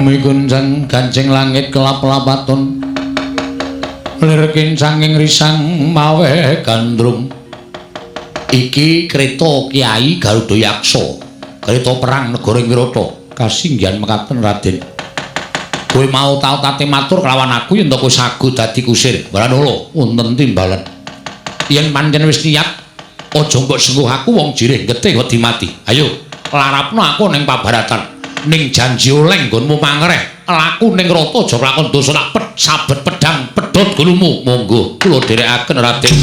Bumi kuncang gancing langit kelap-lapatun lir kincanging risang mawe gandrung. Iki kreta Kyai Garuda Yaksa, kreta perang negara ing Wirata. Kasinggihan mekaten Raden. Kowe mau tau tate matur kelawan aku yen kowe sagu dadi kusir. Wranala wonten timbalan. Yen pancen wis niat aja mbok sengguh aku wong jirih getih wedi mati. Ayo larapno aku ning pabaratan. Ning janji oleh nggonmu mangreh laku ning rata aja lakon dosa tak sabet pedang pedhot gulumu. Monggo kula dherekaken Raden.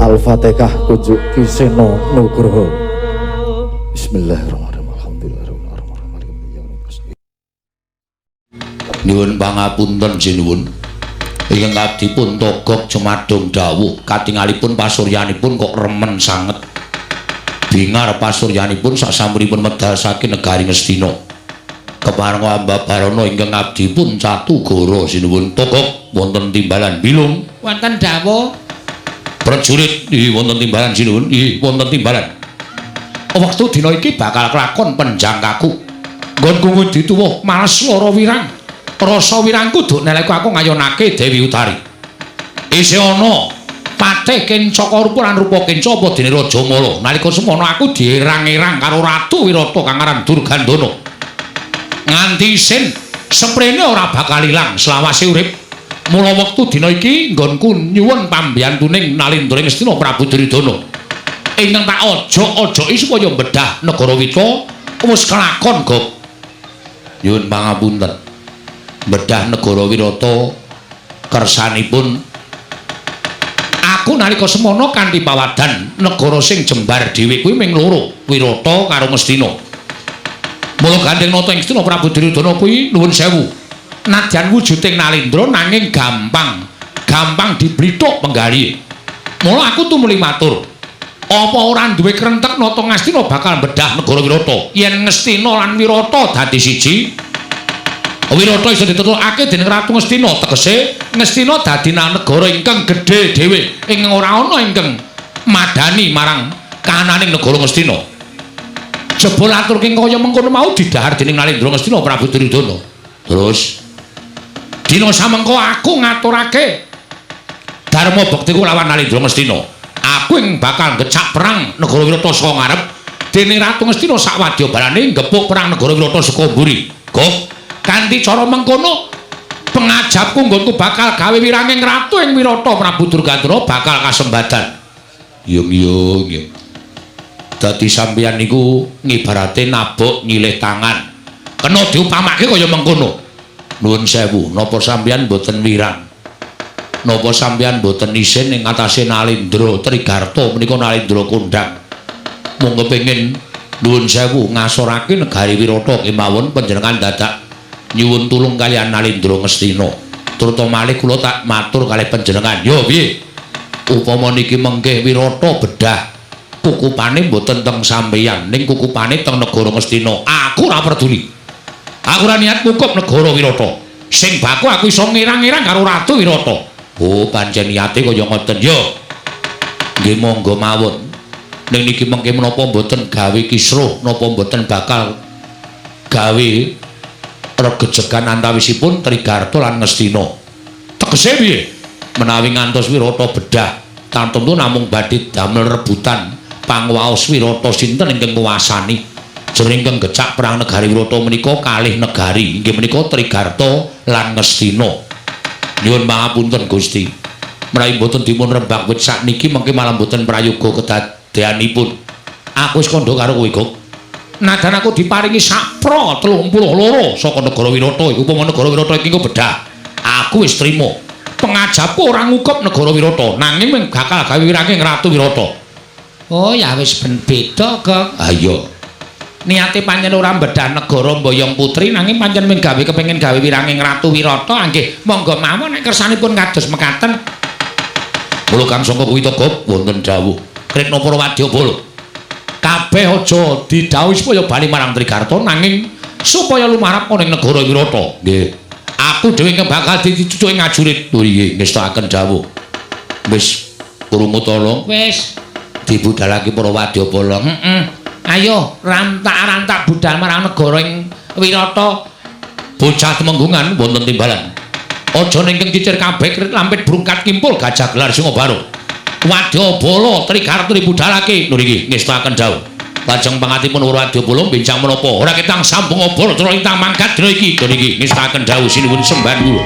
Al-Fatihah kunjuk Ki Seno Nugroho. Bismillahirrahmanirrahim. Alhamdulillahirabbil alamin. Nyuwun pangapunten sinuwun. Ingkang abdi pun togok jumadung dawuh katingalipun pasuryanipun kok remen sanget. Bingar pasuryanipun sasampunipun medal saking negari Ngastina. Kepareng Ambabarana ingkang abdi pun catugara sinuwun togok wonten timbalan bilung. Wonten dawuh prajurit nggih wonten timbalan sinuwun nggih wonten timbalan. Wektu dina iki bakal kelakon penjangkaku. Nggonku ngudi tuwuh males lara wirang. Rasa wirangku duk nalika aku ngayonake Dewi Utari. Isih ana patih Kencaka rupa lan rupa Kenca apa dene Raja Mala. Nalika semono aku dierang-erang karo Ratu Wirata kang aran Durgandana. Nganti isin seprene ora bakal ilang selawase urip. Mula wektu dina iki nggonku nyuwun pambiyantuning Nalindra ing Ngastina Prabu Duryudana. Ingkang tak ojok-ojoki supaya bedah negara Wita wis kelakon, Gop. Nyuwun pangapunten. Bedah negara Wirata kersanipun aku nalika semono kanthi pawadan negara sing jembar dhewe kuwi ming loro, Wirata karo Ngastina. Mula gandeng nata ing Ngastina Prabu Duryudana kuwi nuwun sewu. Nadyan wujuding Nalindra nanging gampang, gampang diblithuk penggalihe. Mula aku tumuli matur, apa ora duwe krentek nata Ngastina bakal bedah negara Wirata? Yen Ngastina lan Wirata dadi siji, Wirata iso ditetukake dening Ratu Ngastina, tegese Ngastina dadi negara ingkang gedhe dhewe, ing ora ana ingkang madani marang kananing negara Ngastina. Jebul aturke kaya mengkono mau didhahar dening Nalindra Ngastina Prabu Duryudana. Terus dina samengko aku ngaturake dharma bektiku lawan Nalindra Ngastina. Aku ing bakal ngecak perang negara Wirata saka ngarep dening Ratu Ngastina sak wadya balane ngepuk perang negara Wirata saka mburi. Gop, kanthi cara mengkono pengajapku nggonku bakal gawe wiranging ratu ing Wirata Prabu Durgandana bakal kasembadan. Yung yung yung. Dadi sampeyan niku ngibarate nabok nyilih tangan. Kena diupamake kaya mengkono. Nuwun sewu, napa sampeyan mboten wirang? Napa sampeyan mboten isin ing atase Nalindra Trigarta menika Nalindra kondhang? Mung kepengin nuwun sewu ngasorake negari Wirata kemawon panjenengan dadak nyuwun tulung kaliyan Nalindra Ngastina. Terutama malih kula tak matur kalih panjenengan. Yo piye? Upama niki mengke Wirata bedah kukupane mboten teng sampeyan, ning kukupane teng negara Ngastina. Aku ora peduli. Aku ora niat kukup negara Wirata. Sing baku aku iso ngirang-ngirang karo Ratu Wirata. Oh, pancen niate kaya ngoten. Yo. Nggih monggo mawon. Ning niki mengke menapa mboten gawe kisruh, napa mboten bakal gawe regejegan antawisipun Trigarta lan Ngastina. Tegese piye? Menawi ngantos Wirata bedah, tantu namung badhe damel rebutan pangwaos Wirata sinten ingkang nguwasani. Jroning ingkang gecak perang negari Wirata menika kalih negari, inggih menika Trigarta lan Ngastina. Nyuwun pangapunten Gusti. Menawi mboten dipun rembak wit sakniki mengke malah mboten prayoga kedadeanipun. Aku wis kandha karo kowe, Gok. Nadan aku diparingi sapra 32 saka negara Wirata iku upama negara Wirata iki engko bedah. Aku wis trima. Pengajapku ora ngukup negara Wirata, nanging mung bakal gawe wirange Ratu Wirata. Oh ya wis ben beda, Gong. Ha iya. Niate pancen ora bedah negara Mboyong Putri nanging pancen mung gawe kepengin gawe wirange Ratu Wirata. Nggih, monggo mawon nek kersanipun kados mekaten. Kula kang sangka kuwi Gop wonten dawuh. Kretna para wadyabala. Kabeh aja didhawuhi supaya bali marang Trigarta nanging supaya lumarap ana ing negara Wirata. Nggih. Aku dhewe ingkang bakal dicucuki ngajurit. Lho nggih, ngestakaken dawuh. Wis krungu tolong. Wis dibudalake para wadyabala. Heeh. Ayo rantak-rantak budal marang negara ing Wirata. Bocah temenggungan wonten timbalan. Aja ningkeng cicir kabeh krit lampit brungkat kimpul gajah gelar Singabara. Wadyabala Trigarta dibudalake. Lho nggih, ngestakaken dawuh. Lajeng pangatipun Wadyabala bincang menapa? Ora ketang sambung obor cara intang mangkat dina iki. Lho nggih, ngestakaken dawuh sinuwun sembahan kula.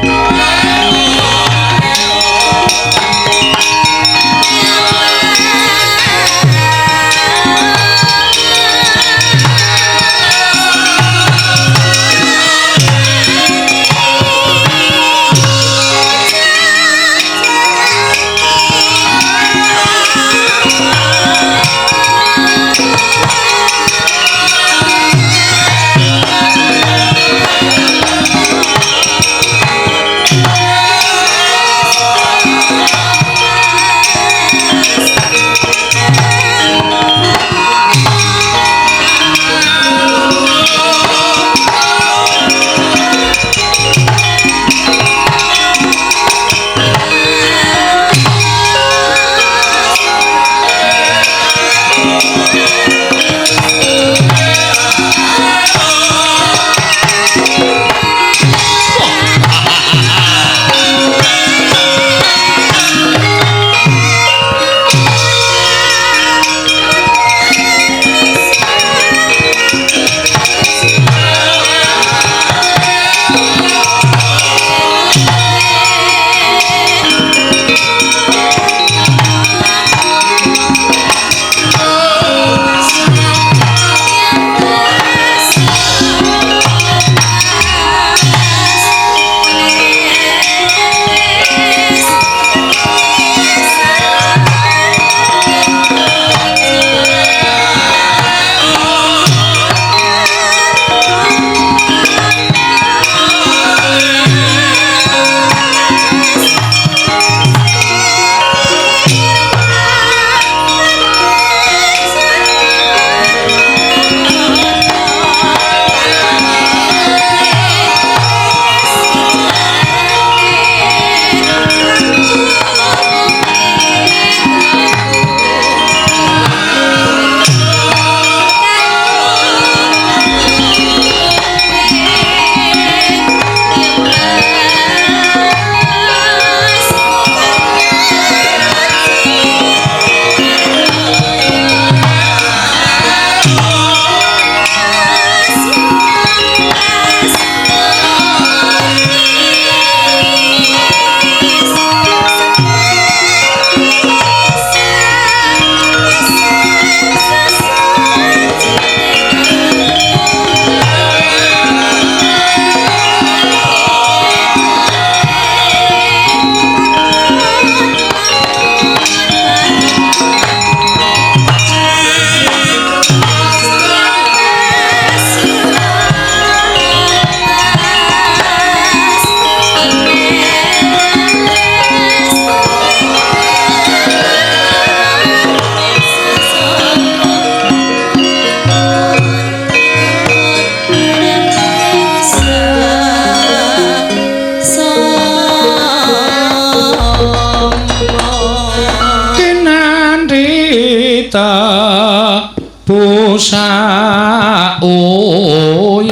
Busa uyun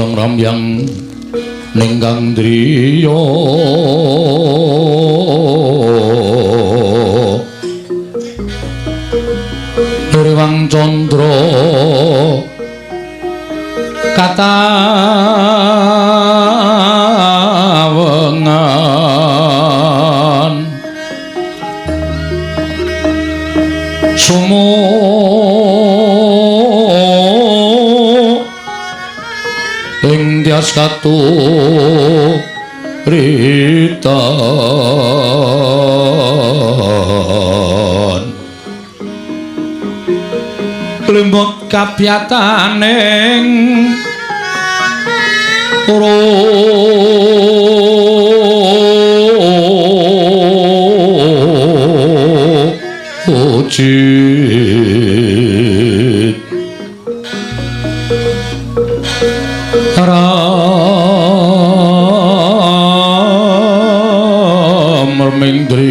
Godhong ramyang ning kang driya Rewang Candra katawengan sumo ing tias katuritan lemot kabyataning rojit ramrmindri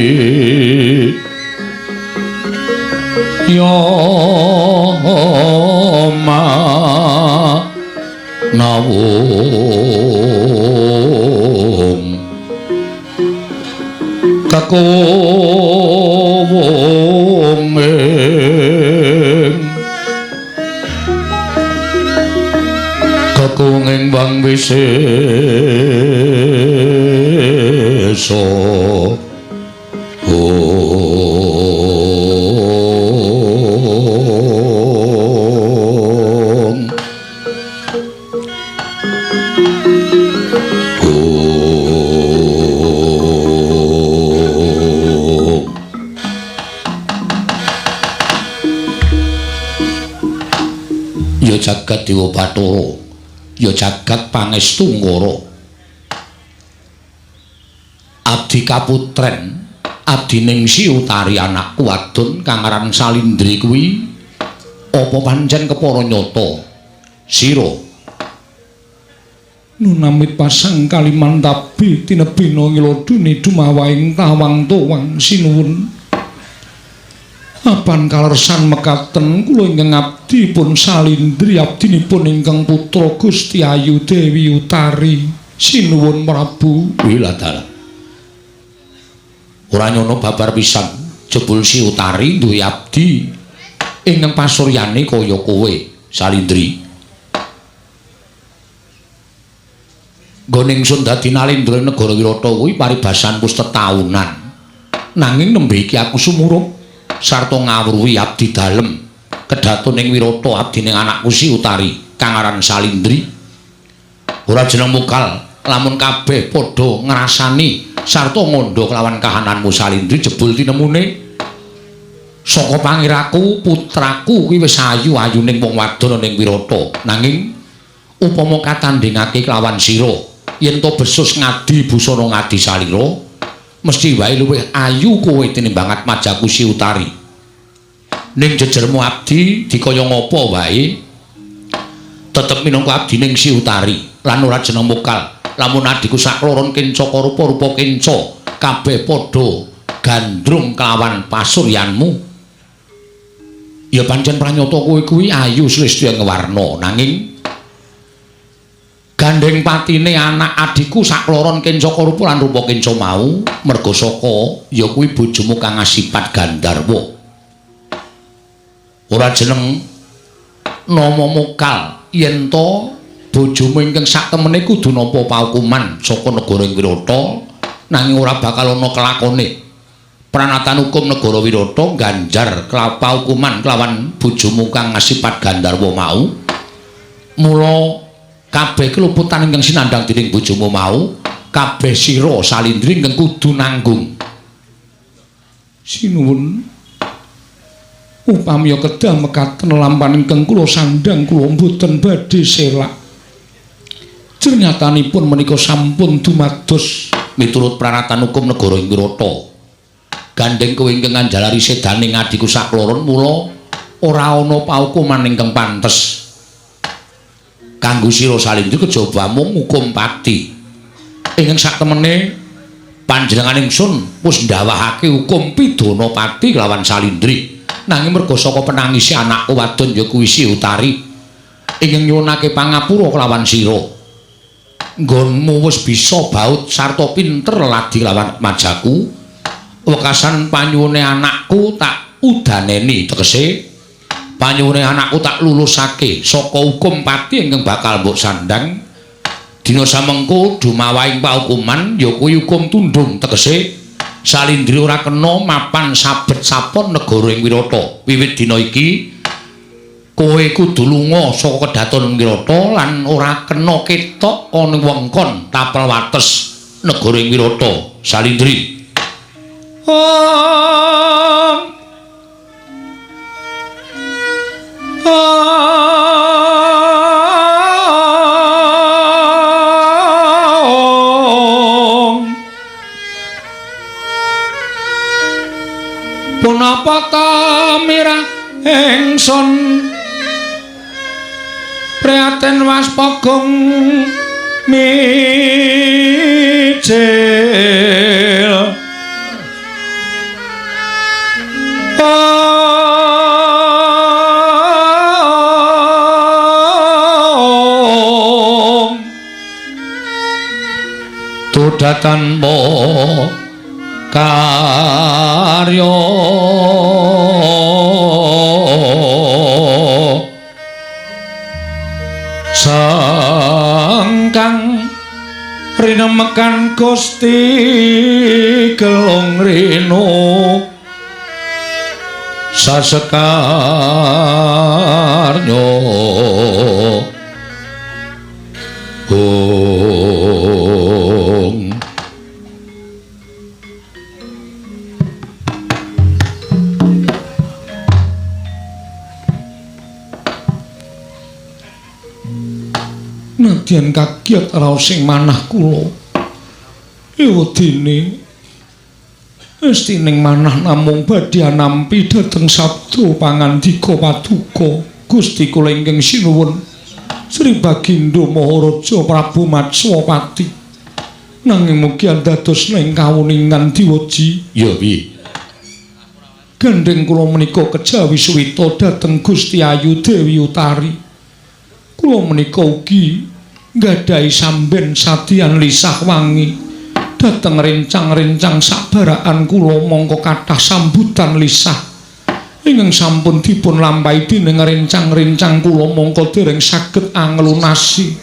yo ma nawung kakowong kakunging bang wisesa. Ya jagat Dewa Bathara, ya jagat Pangestu Ngara. Abdi kaputren, abdi Ningsih Utari anakku wadon kang aran Salindri kuwi apa pancen kepara nyata sira? Nunamit pasang Kalimantabi tinebina ngilodune dumawaing tawang towang sinuwun. Apan kalersan mekaten kula ingkang abdi pun Salindri abdinipun ingkang putra Gusti Ayu Dewi Utari sinuwun Prabu. Wiladala. Ora nyono babar pisan jebul si Utari duwe abdi ingkang pasuryane kaya kowe Salindri. Nggone ingsun dadi nalendra negara Wirata kuwi paribasan wis tetaunan. Nanging nembe iki aku sumurup sarta ngawruhi abdi dalem kedhaton ing Wirata abdine anakku si Utari kang aran Salindri. Ora jeneng mukal lamun kabeh padha ngrasani sarta ngandha kelawan kahananmu Salindri jebul tinemune saka pangiraku putraku kuwi wis ayu-ayuning wong wadon ning Wirata. Nanging upama katandhingake kelawan sira yen to besus ngadi busana ngadi salira mesti wae luwih ayu kowe tinimbang atmajaku si Utari. Ning jejermu abdi dikaya ngapa wae tetep minangka abdi ning si Utari lan ora jeneng mokal lamun adhiku sakloron kencaka rupa-rupa kenca kabeh padha gandrung kelawan pasuryanmu. Ya pancen pranyata kowe kuwi ayu slestya ngewarna, nanging gandeng patine anak adhiku sakloron kencaka rupa lan rupa kenca mau merga saka ya kuwi bojomu kang asipat Gandharwa. Ora jeneng nama mokal yen to bojomu ingkang saktemene kudu nampa paukuman saka negara ing Wirata, nanging ora bakal ana kelakone. Pranatan hukum negara Wirata ganjar paukuman kelawan bojomu kang asipat Gandharwa mau. Mula kabeh keluputan ingkang sinandhang dening bojomu mau, kabeh sira Salindri ingkang kudu nanggung. Sinuwun, upami kedah mekaten lampahan ingkang kula sandhang kula mboten badhe selak. Jernyatanipun menika sampun dumados miturut pranatan hukum negara ing Wirata. Gandeng kowe ingkang anjalari sedaning adhiku sakloron, mula ora ana paukuman ingkang pantes kanggo sira Salindri kejaba mung hukum pati. Ingkang saktemene panjenengan ingsun wis ndhawahake hukum pidana pati kelawan Salindri. Nanging merga saka penangise anakku wadon ya kuwi si Utari ingkang nyuwunake pangapura kelawan sira. Nggonmu wis bisa baut sarta pinter ladi lawan majaku. Wekasan panyuwune anakku tak udaneni, tegese panyuwune anakku tak lulusake saka hukum pati ingkang bakal mbok sandang. Dina samengko dumawahing paukuman ya kuwi hukum tundung, tegese Salindri ora kena mapan sabet sapon negara ing Wirata. Wiwit dina iki kowe kudu lunga saka kedaton Wirata lan ora kena ketok ana wengkon tapel wates negara ing Wirata. Salindri. Om. Om. Punapa ta mirah ingsun prihatin waspagung mijil. Om tuda tanpa karya sangkang rinemekan Gusti Gelung Rino sasekarnya. Ong. Nadyan kagiat raos sing manah kula, ewadene estining manah namung badhe anampi dhateng sabda pangandika paduka Gusti kula ingkang sinuwun Sri Bagindo Maharaja Prabu Matswapati. Nanging mugi andados ing kawuningan diweji. Ya piye? Gandheng kula menika kejawi suwita dhateng Gusti Ayu Dewi Utari. Kula menika ugi nggadahi samben sadian lisah wangi dhateng rencang-rencang sabarakan kula mongko kathah sambutan lisah ingkang sampun dipun lampahi dening rencang-rencang kula mongko dereng saged anglunasi.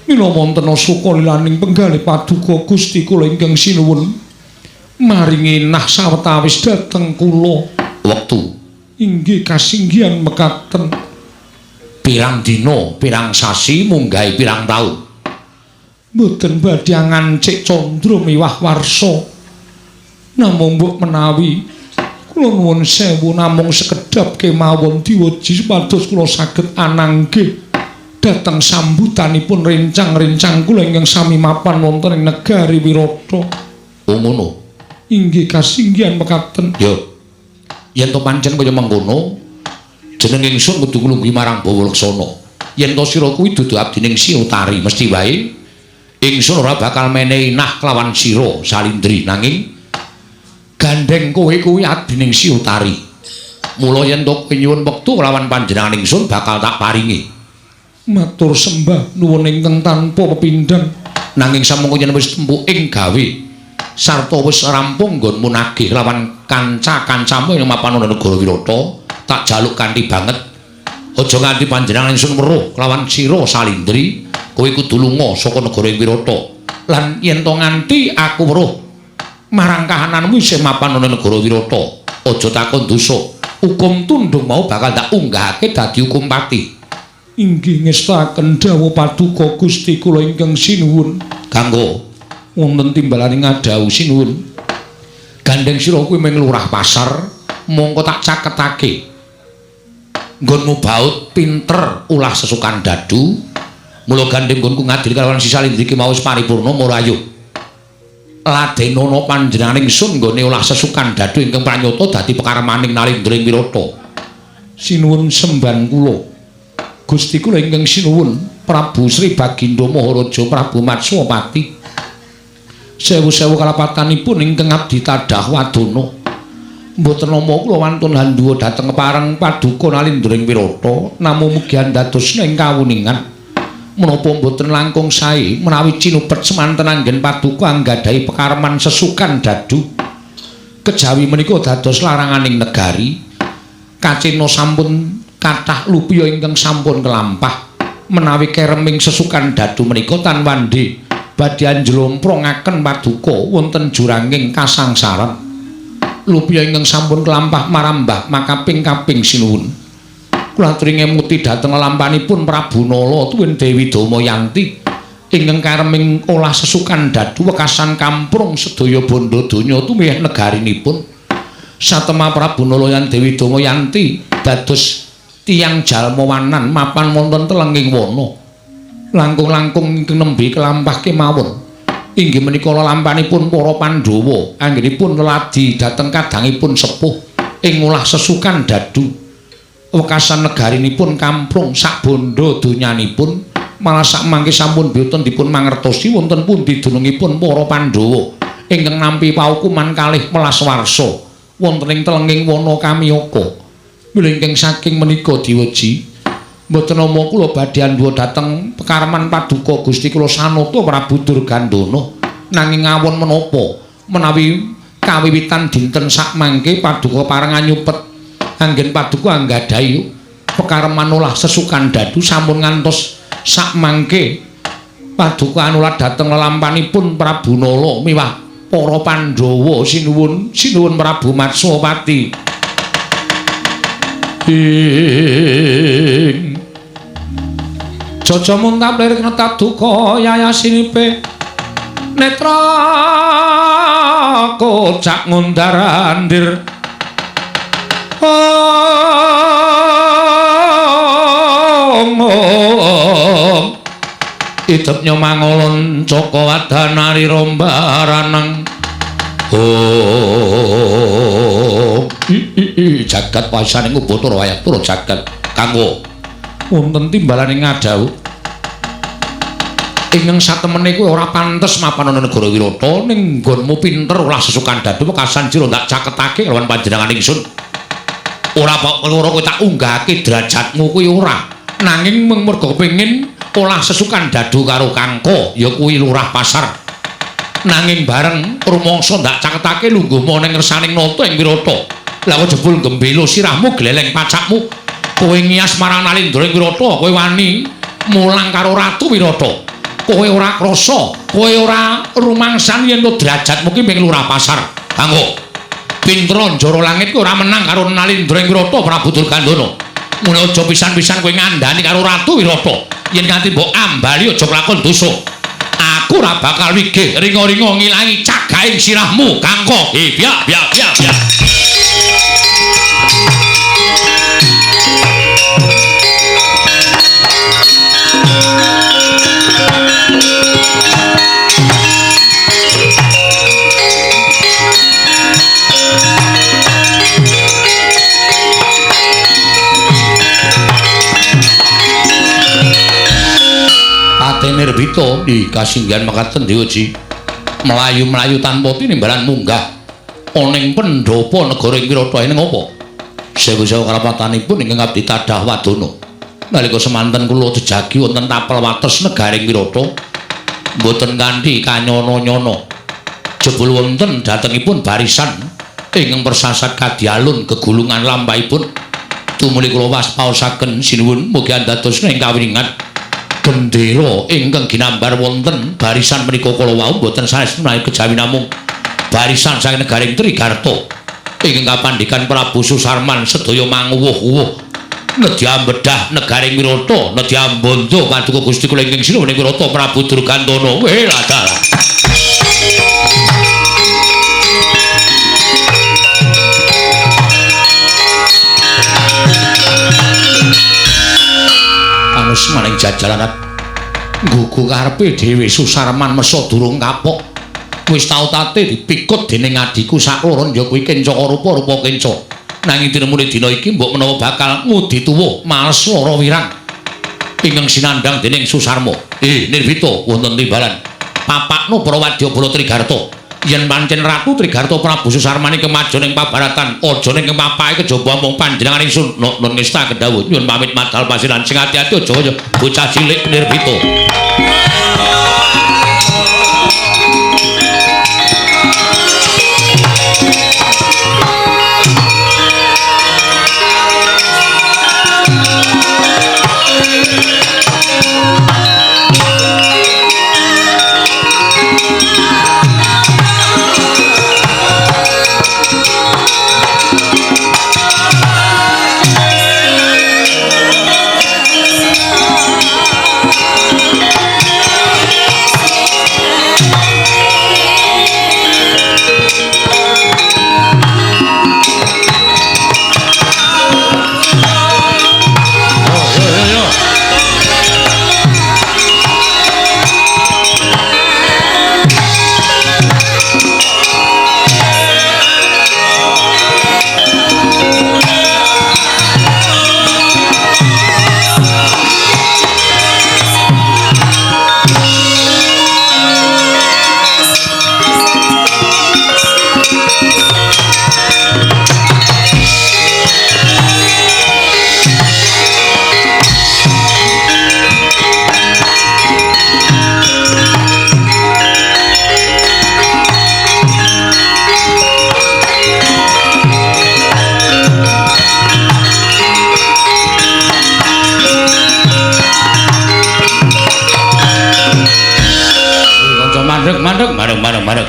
Mila wonten suka lilaning penggalih paduka Gusti kula ingkang sinuwun maringi nah sawetawis dhateng kula wektu inggih kasinggihan mekaten. Pirang dina, pirang sasi, munggahi pirang taun. Mboten badhe ngancik candra miwah warsa. Namung mbok menawi kula nuwun sewu namung sekedhap kemawon diweji supados kula saged ananggih dhateng sambutanipun rencang-rencang kula ingkang sami mapan wonten ing negari Wirata. Oh ngono. Inggih kasinggihan mekaten. Ya. Yen to pancen kaya mengkono, jeneng ingsun kudu nglungguhi marang Bawa Leksana. Yen to sira kuwi dudu abdining Si Utari, mesti wae ingsun ora bakal menehi nah kelawan sira Salindri, nanging gandheng kowe kuwi abdining Si Utari. Mula yen to kowe nyuwun wektu kelawan panjenengan ingsun bakal tak paringi. Matur sembah nuwun ingkang tanpa pepindhan. Nanging samengko yen wis tempuh ing gawe sarta wis rampung nggonmu nagih lawan kanca-kancamu ing mapan ana negara Wirata, tak jaluk kanthi banget aja nganti panjenengan ingsun weruh kelawan sira Salindri, kowe kudu lunga saka negara ing Wirata. Lan yen to nganti aku weruh marang kahananmu isih mapan ana negara Wirata, aja takon dosa. Hukum tundung mau bakal tak unggahake dadi hukum pati. Inggih ngestakaken dawuh paduka Gusti kula ingkang sinuwun. Kanggo wonten timbalane ngadhawuh sinuwun. Gandheng sira kuwi mung lurah pasar, mongko tak caketake. Nggonmu baut pinter ulah sesukan dadu. Mula gandheng nggonku ngadili kalawan Si Salindri ki mau wis paripurna mula ayo. Ladenono panjenengan ingsun nggone olah sesukan dadu ingkang pranyata dadi pekarmaning Nalindra ing Wirata. Sinuwun semban kula. Gusti kula ingkang sinuwun Prabu Sri Bagindo Maharaja Prabu Matswapati. Sewu-sewu kalapatanipun ingkang abdi tadah wadana. Mboten nama kula wantun handuwa dhateng kepareng paduka Nalindra ing Wirata, namung mugi andados ing kawuningan. Menapa mboten langkung sae menawi cinupet semanten anggen paduka anggadhahi pekareman sesukan dadu. Kejawi menika dados laranganing negari. Kacena sampun kathah lupiya ingkang sampun kelampah. Menawi kereming sesukan dadu menika tan wandhi badhe njlomprongaken paduka wonten juranging kasangsaran. Lupiya ingkang sampun kelampah marambah makaping-kaping sinuwun. Kula aturi ngemuti dhateng lampanipun Prabu Nala tuwin Dewi Damayanti ingkang kareming olah sesukan dadu wekasan kamprung sedaya bandha donya tumiyah negarinipun. Satemah Prabu Nala lan Dewi Damayanti dados tiyang jalma wanan mapan wonten telenging wana. Langkung-langkung ingkang nembe kelampah kemawon inggih menika lampanipun para Pandhawa anggenipun leladi dhateng kadangipun sepuh ing olah sesukan dadu. Wekasan negarinipun kamprung sak bandha donyanipun malah sak mangke sampun boten dipun mangertosi wonten pundi dunungipun para Pandhawa ingkang nampi paukuman kalih welas warsa wonten ing telenging wana Kamiyaka. Mila ingkang saking menika diweji mboten nampa kula badhe andhuwa dhateng pekareman paduka Gusti kula Sanata Prabu Durgandana nanging awon menapa menawi kawiwitan dinten sak mangke paduka pareng anyupet anggen paduka anggadhahi pekareman olah sesukan dadu sampun ngantos sak mangke paduka anulat dhateng lelampanipun Prabu Nala miwah para Pandhawa. Sinuwun sinuwun Prabu Matswapati. Ing Jaja muntap lirik netap duka yayasinipe netra kocak ngundar-andir. Om idep nyomangolon caka wadanari rombaranang. Om i jagat wasaning ubathara wayatara jagat kanggo wonten timbalane ngadhawuh ingkang satemene kuwi ora pantes mapan ana negara Wirata ning nggonmu pinter olah sesukan dadu wekasan jero ndak caketake lawan panjenengan ingsun. Ora kok loro kowe tak unggahake derajatmu kuwi ora, nanging mung merga kepengin olah sesukan dadu karo Kangko ya kuwi lurah pasar. Nanging bareng rumangsa ndak caketake lungguhmu ning ngersaning nata ing Wirata. Lah kok jebul gembelo sirahmu gleleng pacakmu, kowe ngias marang Nalindra ing Wirata, kowe wani mulang karo Ratu Wirata. Kowe ora krasa, kowe ora rumangsan yen to derajatmu ki ming lurah pasar. Kangko pinter njara langit kuwi ora menang karo Nalindra ing Wirata Prabu Durgandana. Mula aja pisan-pisan kowe ngandani karo Ratu Wirata. Yen nganti mbok ambali aja kelakon dosa. Aku ora bakal wigih ringa-ringa ngilangi cagaing sirahmu, Kangko. Biak biak biak biak. Nirbita di kasinggihan mekaten Dewaji mlayu-mlayu tanpa tinimbalan munggah ana ing pendhapa negara ing Wirata ing apa sewu-sewu karapatanipun ingkang abdi tadah wadana nalika semanten kula jejagi wonten tapel wates negaring Wirata mboten kanthi kanyono-nyono jebul wonten dhatengipun barisan ingkang persasat kadhi alun gegulungan lampahipun tumuli kula waspaosaken sinuwun mugi andadosna ing kawiningan gendera ingkang ginambar wonten barisan menika kala wau mboten sanes menawi kejawi namung barisan saking negaring Trigarta ingkang kapandikan Prabu Susarman sedaya manguwuh-uwuh nedya bedah negaring Wirata nedya bondo paduka Gusti kula ingkang sinuwun ing Wirata Prabu Durgandana. Weh ladalah. Anus maring jajalan nggugu karepe dhewe Susarman mesa durung kapok wis tau tate dipikut dening adhiku sakloron ya kuwi Kencaka rupa-rupa kenca. Nanging tinemune dina iki mbok menawa bakal ngudi tuwuh males lara wirang ingkang sinandhang dening Susarma. Nirbita wonten timbalan papakno para wadyabala Trigarta. Yen pancen Ratu Trigarta Prabu Susarmani kemajon ing pabaratan, aja ning kemapahe kejaba mung panjenengan ingsun. Nun ngesta kedhawuh nyuwun pamit madal pasiran sing ati-ati aja kaya bocah cilik Nirbita. Mandek.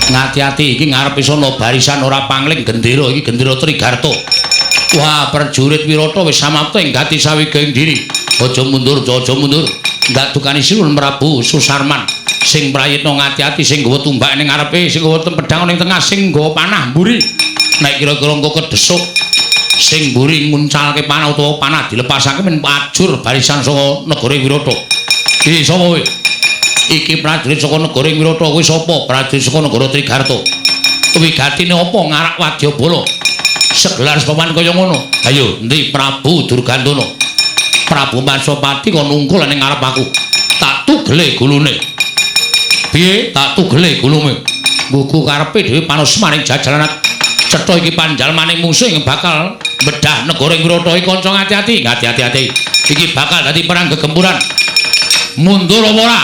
Ngati-ati iki ngarep iso barisan ora pangling gendera iki gendera Trigarta. Wah, prajurit Wirata wis samapta ing gati sawigaing diri. Aja mundur, aja mundur. Ndak dukani Sinuwun Prabu Susarman. Sing prayitna ngati-ati sing nggawa tumbak ning ngarepe, sing nggawa pedhang ning tengah, sing nggawa panah mburi. Nek kira-kira engko kedesuk sing mburi nguncalke panah utawa panah dilepasake men ajur barisan saka negara Wirata. Iki sapa kowe? Iki prajurit saka negara Wirata kuwi sapa? Prajurit saka negara Trigarta. Wigatine apa ngarak wadyabala? Segelar sepapan kaya ngono. Ayo, endi Prabu Durgandana? Prabu Mansopati kon nungkul ning ngarep aku. Tak tugele gulune. Piye? Tak tugele gulune. Nggugu karepe dhewe panusmaning jajalan cetha iki panjalmaning mungsuh ing bakal bedah negara Wirata iki kanca ngati-ati, ngati-ati. Iki bakal dadi perang gegempuran. Mundur apa ora?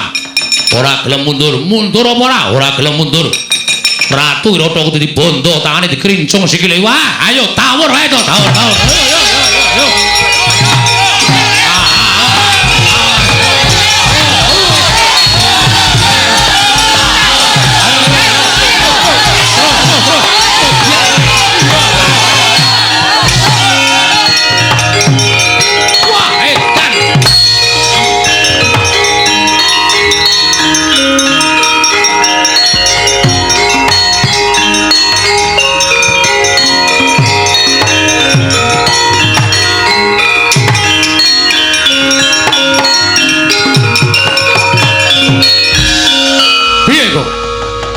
Ora gelem mundur, mundur apa ora? Ora gelem mundur. Ratu Wirata kudu dibondo, tangane dikrincung sikile. Wah, ayo tawur wae to, tawur, tawur. Ayo, ayo, ayo, ayo. Wah, edan.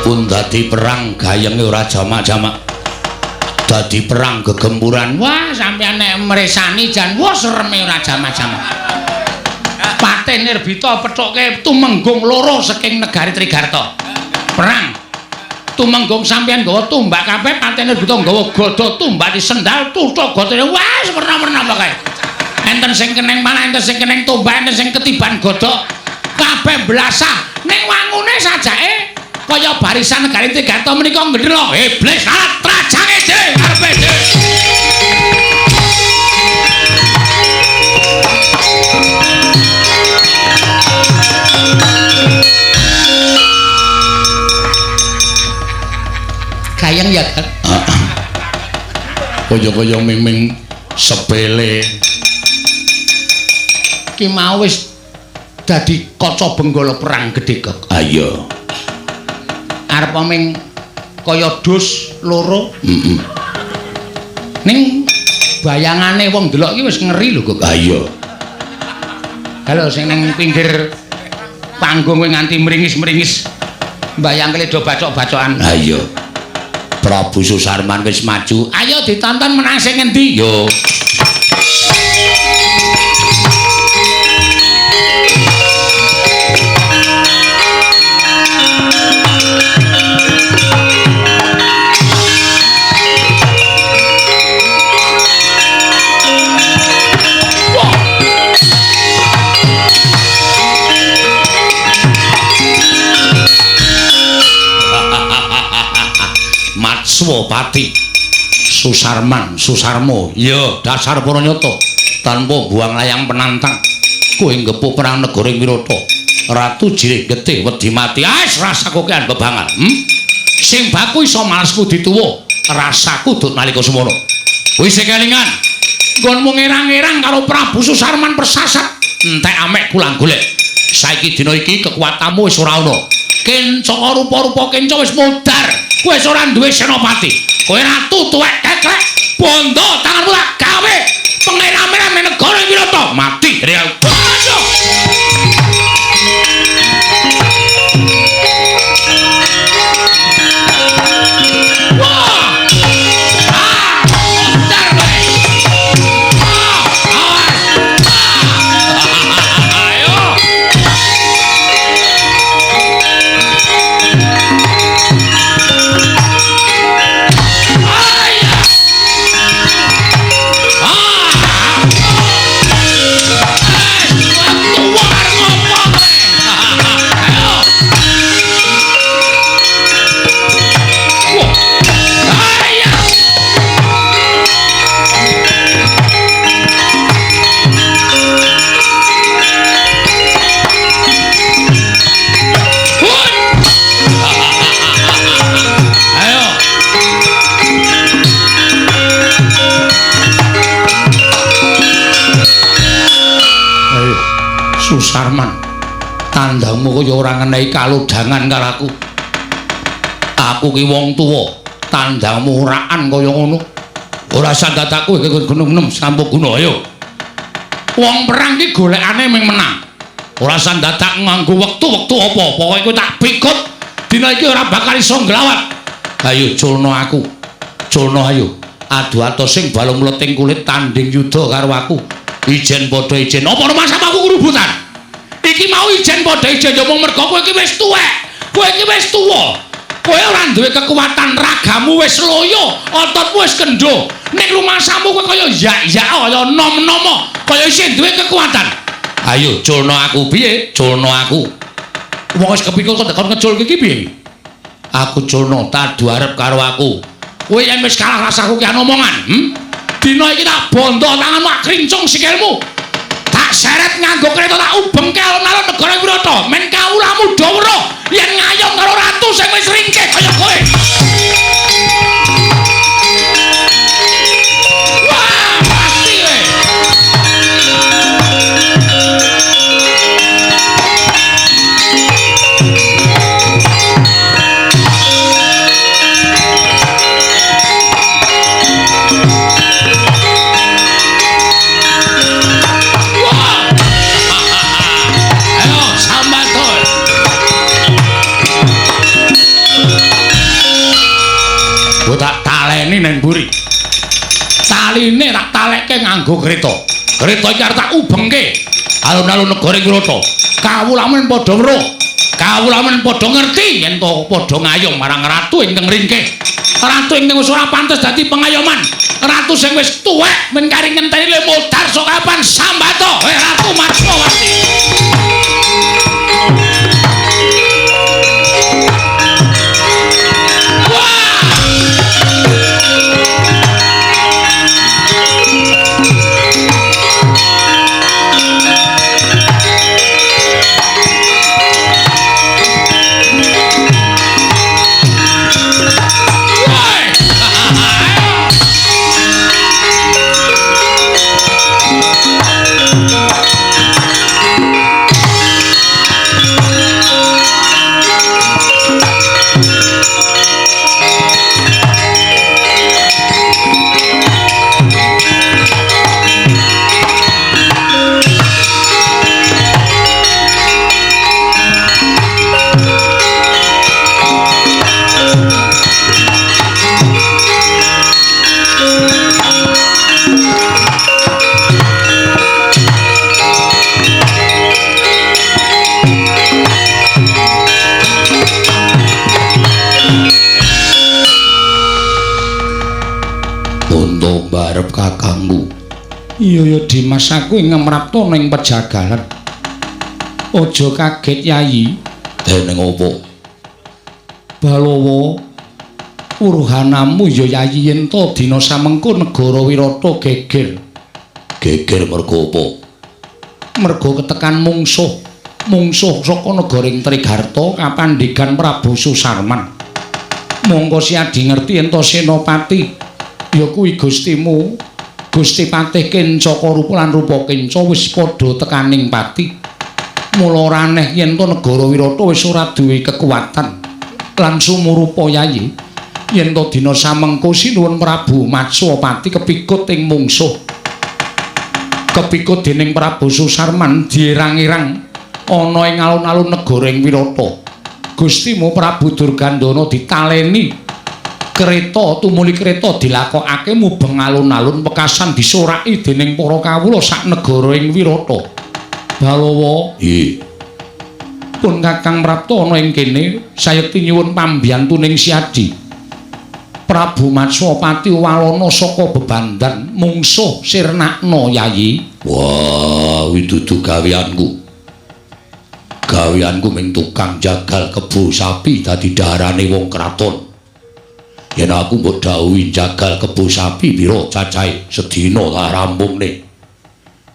Pun dadi perang gayenge ora jamak-jamak. Dadi perang gegempuran. Wah, sampeyan nek mresani jan wah sereme ora jamak-jamak. Patih Nirbita pethuke tumenggung loro saking negari Trigarta. Perang. Tumenggung sampeyan nggawa tumbak kabeh, Patih Nirbita nggawa gada tumbak disendal tuthuk godane. Wah, werna-werna pokoke. Enten sing keneng panah, enten sing keneng tombak, enten sing ketiban gada. Kabeh blasah ning wangune sajake kaya barisan negari Trigarta menika ngendra iblis alat trajange dhewe karepe dhewe. Kayang ya kan? Kaya-kaya miming sepele. Ki mau wis dadi kaca benggala perang gedhe kok. Ha iya. Arep ming kaya dus loro. Heeh. Ning bayangane wong delok iki wis ngeri lho kok. Ha iya. Halo sing nang pinggir panggung kowe nganti mringis-mringis mbayangke do bacok-bacokan. Ha iya. Prabu Susarman wis maju. Ayo ditonton menang sing ngendi? Yo. Aswapati. Susarman, Susarmo. Ya, dasar para nyata. Tanpa buang layang penantang. Kowe ngepuk perang negara ing Wirata. Ratu jirih getih wedi mati. Ais rasaku kean bebangan. Sing baku iso malesku dituwa. Rasaku dut nalika semono. Wis kelingan. Nggonmu ngerang-ngerang karo Prabu Susarman persasat. Entek amek kulang golek. Saiki dina iki kekuatanmu wis ora ana. Kenca rupa-rupa kenca wis mudhar. Kowe wis ora duwe senopati. Kowe ratu tuwek keklek. Bondo tanganmu tak gawe pangeran-pangeran negara Wirata mati. Susarman, tandangmu kaya ora ngenehi kalodhangan karo aku. Aku ki wong tuwa, tandangmu oraan kaya ngono. Ora sandatakku iki gunung nem sampuk guna ayo. Wong perang ki golekane mung menang. Ora sandatak nganggo wektu-wektu apa, pokoke kowe tak pikut dina iki ora bakal iso nglawat. Ayo culno aku. Culno ayo. Adu atos sing balung mleting kulit tanding yuda karo aku. Ijen padha ijen. Apa rumah sama aku kerubutan? Iki mau ijen padha ijen ya mung mergo kowe iki wis tuwek. Kowe iki wis tuwa. Kowe ora duwe kekuatan, ragamu wis loyo, ototmu wis kendho. Ning rumasamu kowe kaya yak-yak, kaya nom-nomo, kaya isih duwe kekuatan. Ayo culno aku piye? Culno aku. Wong wis kepikul kok kon ngecul iki piye? Aku culno tadu arep karo aku. Kowe yen wis kalah rasaku ki omongan, Dina iki tak bondo tanganmu, tak krincung sikilmu. Tak seret nganggo kereta tak ubengke alun-alun negara Wirata. Men kawulamu do weruh yen ngayom karo ratu sing wis ringkih kaya kowe. Wah, pasti kowe. Tak taleni nang mburi. Taline tak talekke nganggo kereta. Kereta iki arep tak ubengke alun-alun negara Wirata. Kawulamen padha weruh. Kawulamen padha ngerti yen to padha ngayom marang ratu ingkang ringkih. Ratu ingkang wis ora pantes dadi pengayoman. Ratu sing wis tuwek men kari ngenteni le modar sok kapan sambato. Ratu Matsmawati. Barep kakangku. Iya ya Dimas, aku ing ngemrapta ning pejagalan. Aja kaget Yayi. Dening opo? Balawa Uruhanamu ya Yayi yen to dina samengko negara Wirata geger. Geger mergo apa? Mergo ketekan mungsuh. Mungsuh saka negaring Trigarta kapandegan Prabu Susarman. Mongko Siadi ngerti yen to Senopati ya kuwi Gustimu Gusti Patih Kencaka Rupa lan Rupa Kenca wis padha tekaning pati. Mula ora aneh yen to negara Wirata wis ora duwe kekuatan lan sumurupa Yayi yen to dina samengko sinuwun Prabu Matswapati kepikut ing mungsuh. Kepikut dening Prabu Susarman dierang-erang ana ing alun-alun negara ing Wirata. Gustimu Prabu Durgandana ditaleni kereta tumuli kereta dilakokake mubeng alun-alun pekasan disoraki dening para kawula sak negara ing Wirata. Balawa, nggih. Pun Kakang prapta ana ing kene sayekti nyuwun pambiyantuning Siadi. Prabu Matswapati walana saka bebandan mungsuh sirnakna Yayi. Wah, kuwi dudu gaweanku. Gaweanku ming tukang jagal kebo sapi dadi daharane wong kraton. Yen aku mbok dawuhi jagal kebo sapi pira cacahe sedina tak rampungne.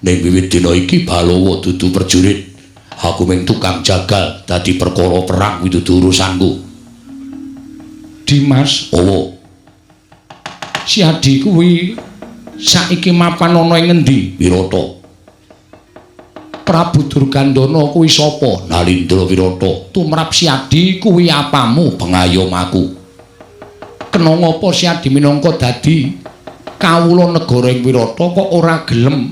Ning wiwit dina iki Balawa dudu prajurit. Aku ming tukang jagal dadi perkara perang kuwi dudu urusanku. Dimas, owo. Siadi kuwi saiki mapan ana ing ngendi? Wirata. Prabu Durgandana kuwi sapa? Nalindra Wirata. Tumrap Siadi kuwi apamu pengayom aku? Kena ngapa Siadi minangka dadi kawula negara ing Wirata kok ora gelem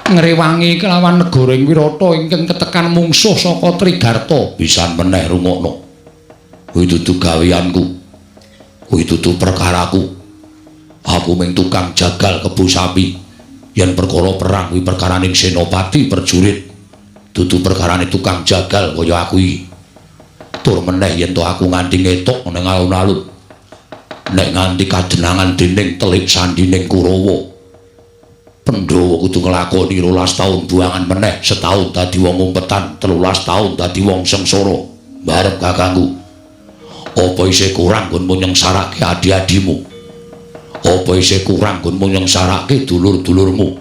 ngrewangi kelawan negara ing Wirata ingkang ketekan mungsuh saka Trigarta? Pisan meneh rungokno. Kuwi dudu gaweanku. Kuwi dudu perkaraku. Aku mung tukang jagal kebo sapi. Yen perkara perang kuwi perkaraning senopati prajurit. Dudu perkarane tukang jagal kaya aku iki. Tur meneh yen to aku nganti ngetok ning alun-alun. Nek nganti kadenangan dening telik sandining Kurawa. Pandhawa kudu nglakoni 12 taun buangan meneh, setahun dadi wong umpetan, 13 taun dadi wong sengsara. Barep kakangku. Apa isih kurang nggonmu nyengsarake adi-adimu? Apa isih kurang nggonmu nyengsarake dulur-dulurmu?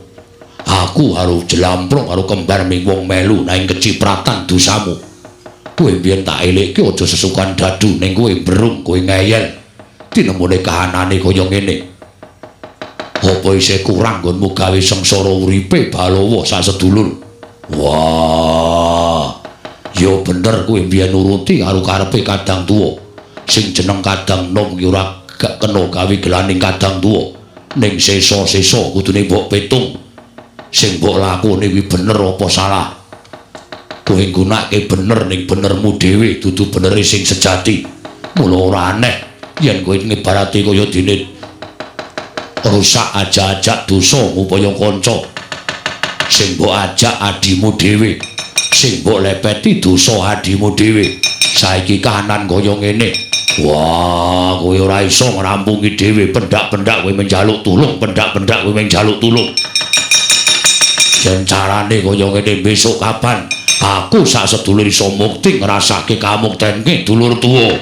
Aku karo Jlamprong karo kembar ming wong melu nang kecipratan dosamu. Kowe biyen tak elekke aja sesukan dadu ning kowe brung, kowe ngeyel. Tinemune kahanane kaya ngene. Apa isih kurang nggonmu gawe sengsara uripe Balawa sak sedulur? Wah. Ya bener kowe biyen nuruti karo karepe kadang tuwa. Sing jeneng kadang nom ki ora gak kena gawe gelaning kadang tuwa. Ning sesa-sesa kudune mbok petung. Sing mbok lakoni kuwi bener apa salah? Kowe nggunakake bener ning benermu dhewe dudu benere sing sejati. Mula ora aneh yen kowe ngibarati kaya dene rusak ajak-ajak dosa ngupaya kanca. Sing mbok ajak adimu dhewe, sing mbok lepeti dosa adimu dhewe. Saiki kahanan kaya ngene. Wah, kowe ora iso ngrampungi dhewe, pendak-pendak kowe menjaluk tulung, pendak-pendak kowe menjaluk tulung. Yen carane kaya ngene besok kapan aku sak sedulur iso mukti ngrasake kamuktenke dulur tuwa.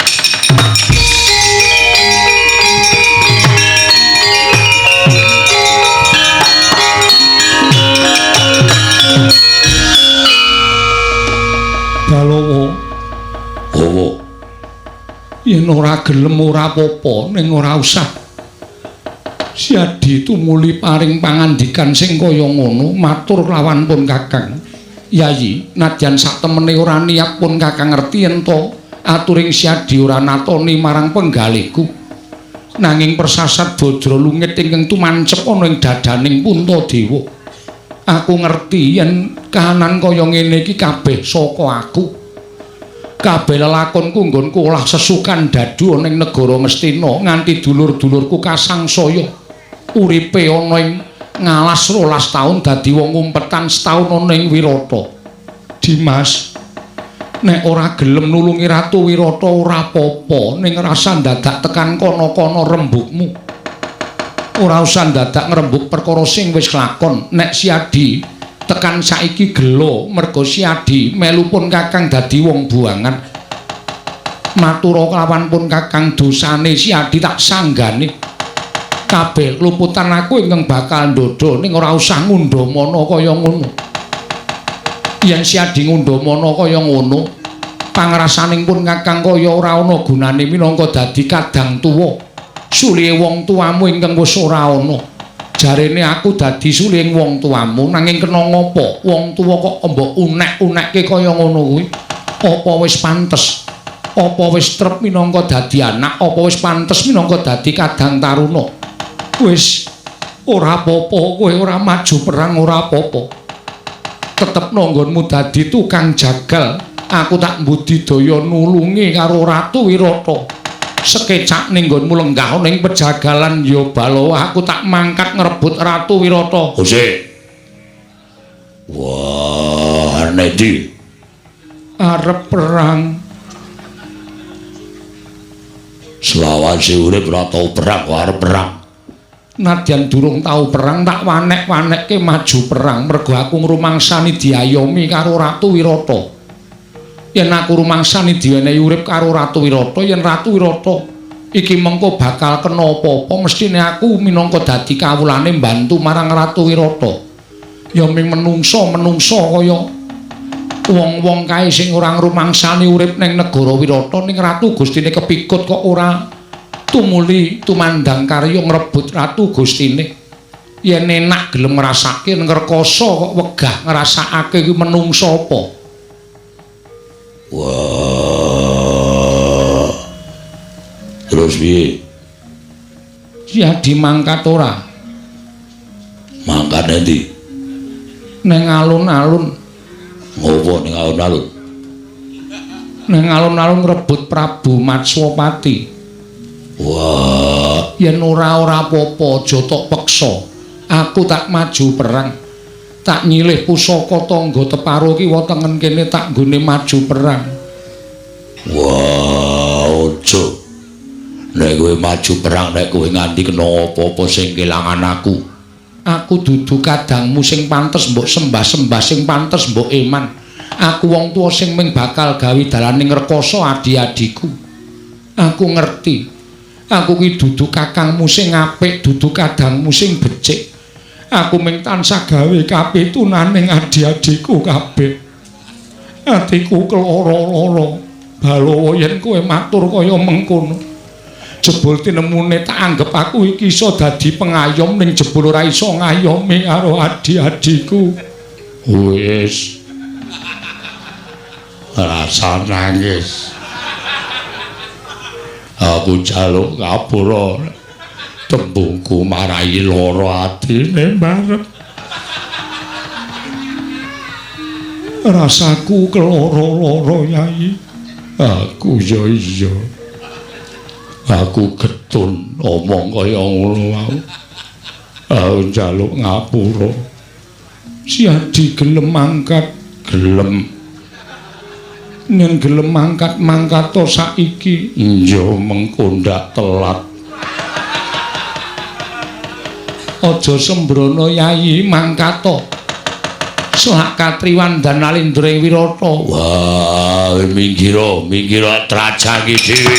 Balawa, owo. Yen ora gelem ora apa-apa, ning ora usah Siadi tumuli paring pangandikan sing kaya ngono matur lawan pun Kakang. Yayi, nadyan sak temene ora niat pun Kakang ngerti yen to aturing Siadi ora natoni marang penggalihku. Nanging persasat bajra lungit ingkang tumancep ana ing dadaning Puntadewa. Aku ngerti yen kahanan kaya ngene iki kabeh saka aku. Kabeh lelakonku nggonku olah sesukan dadu ana ing negara Ngastina nganti dulur-dulurku kasangsaya. Uripe ana ing ngalas 12 taun dadi wong umpetan setaun ana ing Wirata. Dimas, nek ora gelem nulungi Ratu Wirata ora apa-apa, ning rasa dadak tekan kono-kono rembugmu. Ora usah dadak ngrembug perkara sing wis lakon. Nek Siadi tekan saiki gelo mergo Siadi melu pun Kakang dadi wong buangan. Matura kelawan pun Kakang dosane si Adi tak sanggane. Kabeh luputan aku ingkang bakal ndodho ning ora usah ngundhamana kaya ngono. Yen si Adi ngundhamana kaya ngono, pangrasaning pun Kakang kaya ora ana gunane minangka dadi kadang tuwa. Sulihe wong tuamu ingkang wis ora ana. Jarene aku dadi sulihe wong tuamu nanging kena ngapa? Wong tuwa kok mbok unek-unekke kaya ngono kuwi. Apa wis pantes? Apa wis trep minangka dadi anak? Apa wis pantes minangka dadi kadang taruna? Wis ora apa-apa, kowe ora maju perang ora apa-apa. Tetep nanggonmu dadi tukang jagal. Aku tak mbudidaya nulungi karo Ratu Wirata. Sekecak ning nggonmu lenggah ana ing pejagalan ya Balawa, aku tak mangkat ngrebut Ratu Wirata. Hose. Wah, nendi? Arep perang. Selawase urip ora tau perang, kok arep perang. Nadyan durung tau perang tak wanek-wanekke maju perang mergo aku ngrumangsani diayomi karo Ratu Wirata. Yen aku rumangsani diwenehi urip karo Ratu Wirata, yen Ratu Wirata iki mengko bakal kena apa-apa mestine aku minangka dadi kawulane mbantu marang Ratu Wirata. Ya ming menungso-menungso kaya wong-wong kae sing ora ngrumangsani urip ning negara Wirata, ning Ratu Gustine kepikut kok ora tumuli tumandang karya ngrebut Ratu Gustine. Yen enak gelem ngrasake ngrekoso kok wegah ngrasakake kuwi menungso apa? Wah. Terus piye? Ya dimangkat ora? Mangkat endi? Ning alun-alun. Ngopo ning alun-alun? Ning alun-alun ngrebut Prabu Matswapati. Wah, yen ora-ora apa-apa aja tok peksa. Aku tak maju perang. Tak nyilih pusaka tangga teparo kiwa tengen kene tak nggone maju perang. Wah, aja. Nek kowe maju perang nek kowe nganti kena apa-apa sing kelangan aku. Aku dudu kadangmu sing pantes mbok sembah-sembah, sing pantes mbok eman. Aku wong tuwa sing ming bakal gawe dalaning rekoso adi-adiku. Aku ngerti. Aku ki dudu kakangmu sing apik, dudu kadangmu sing becik. Aku ming tansah gawe kapitunaning adi-adiku kabeh. Atiku keloro-loro. Balawa yen kowe matur kaya mengkono. Jebul tinemune tak anggep aku iki iso dadi pengayom ning jebul ora iso ngayomi karo adi-adiku. Wis. Rasa nangis. Aku jaluk ngapura. Tembungku marai lara atine barep. Rasaku keloro-loro Yai. Aku ya iya. Aku getun omong kaya ngono wau. Aku njaluk ngapura. Si Adi gelem mangkat, gelem. Yen gelem mangkat mangkato saiki. Iya mengko ndak telat. Aja sembrono Yai mangkato. Selak katriwandan Nalindra ing Wirata. Wah, minggiro, minggiro trajangi dhewe.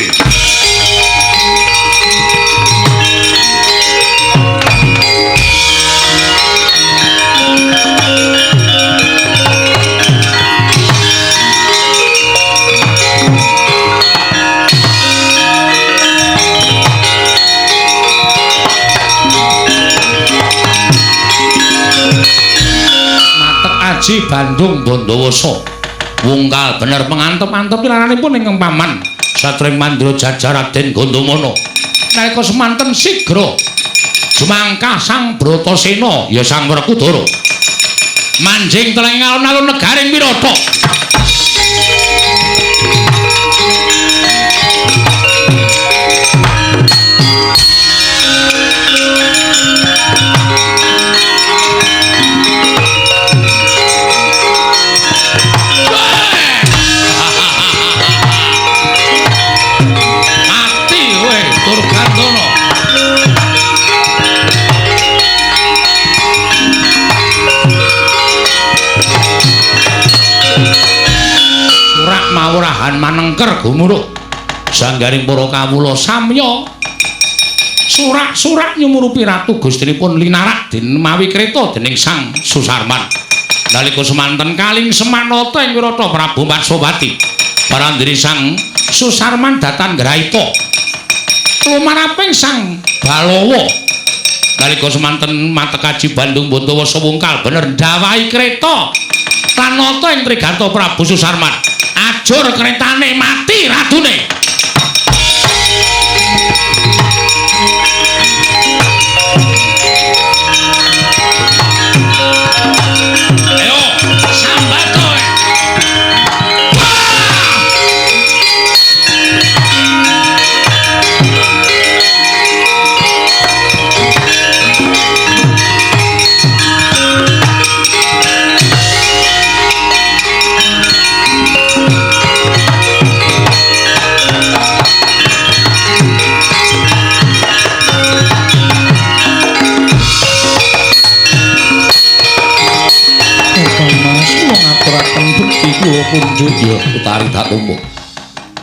Aji Bandung Bondowoso. Wungkal bener pengantep-antep pilaranipun ingkang paman Satring Mandra Jajar Raden Gondomono. Nalika semanten sigra jumangkah Sang Bratasena ya Sang Werkudara manjing teleng alun-alun negaring Wirata. Mawurahan manengker gumuruh Sanggaring para kawula samya surak-surak nyumurupi ratu gustinipun linarak den mawi kreta dening Sang Susarman. Nalika semanten kaling semanata ing Wirata Prabu Matswapati. Parandene Sang Susarman datan ngraita lumaraping Sang Balawa. Nalika semanten matekaji Bandung Bontowasa wungkal bener ndawahi kreta lan nata ing Trigarta Prabu Susarman. Ajur kretane mati ratune. Ayo sambat kowe. Kula punjuk ya Utari tak tumbuh.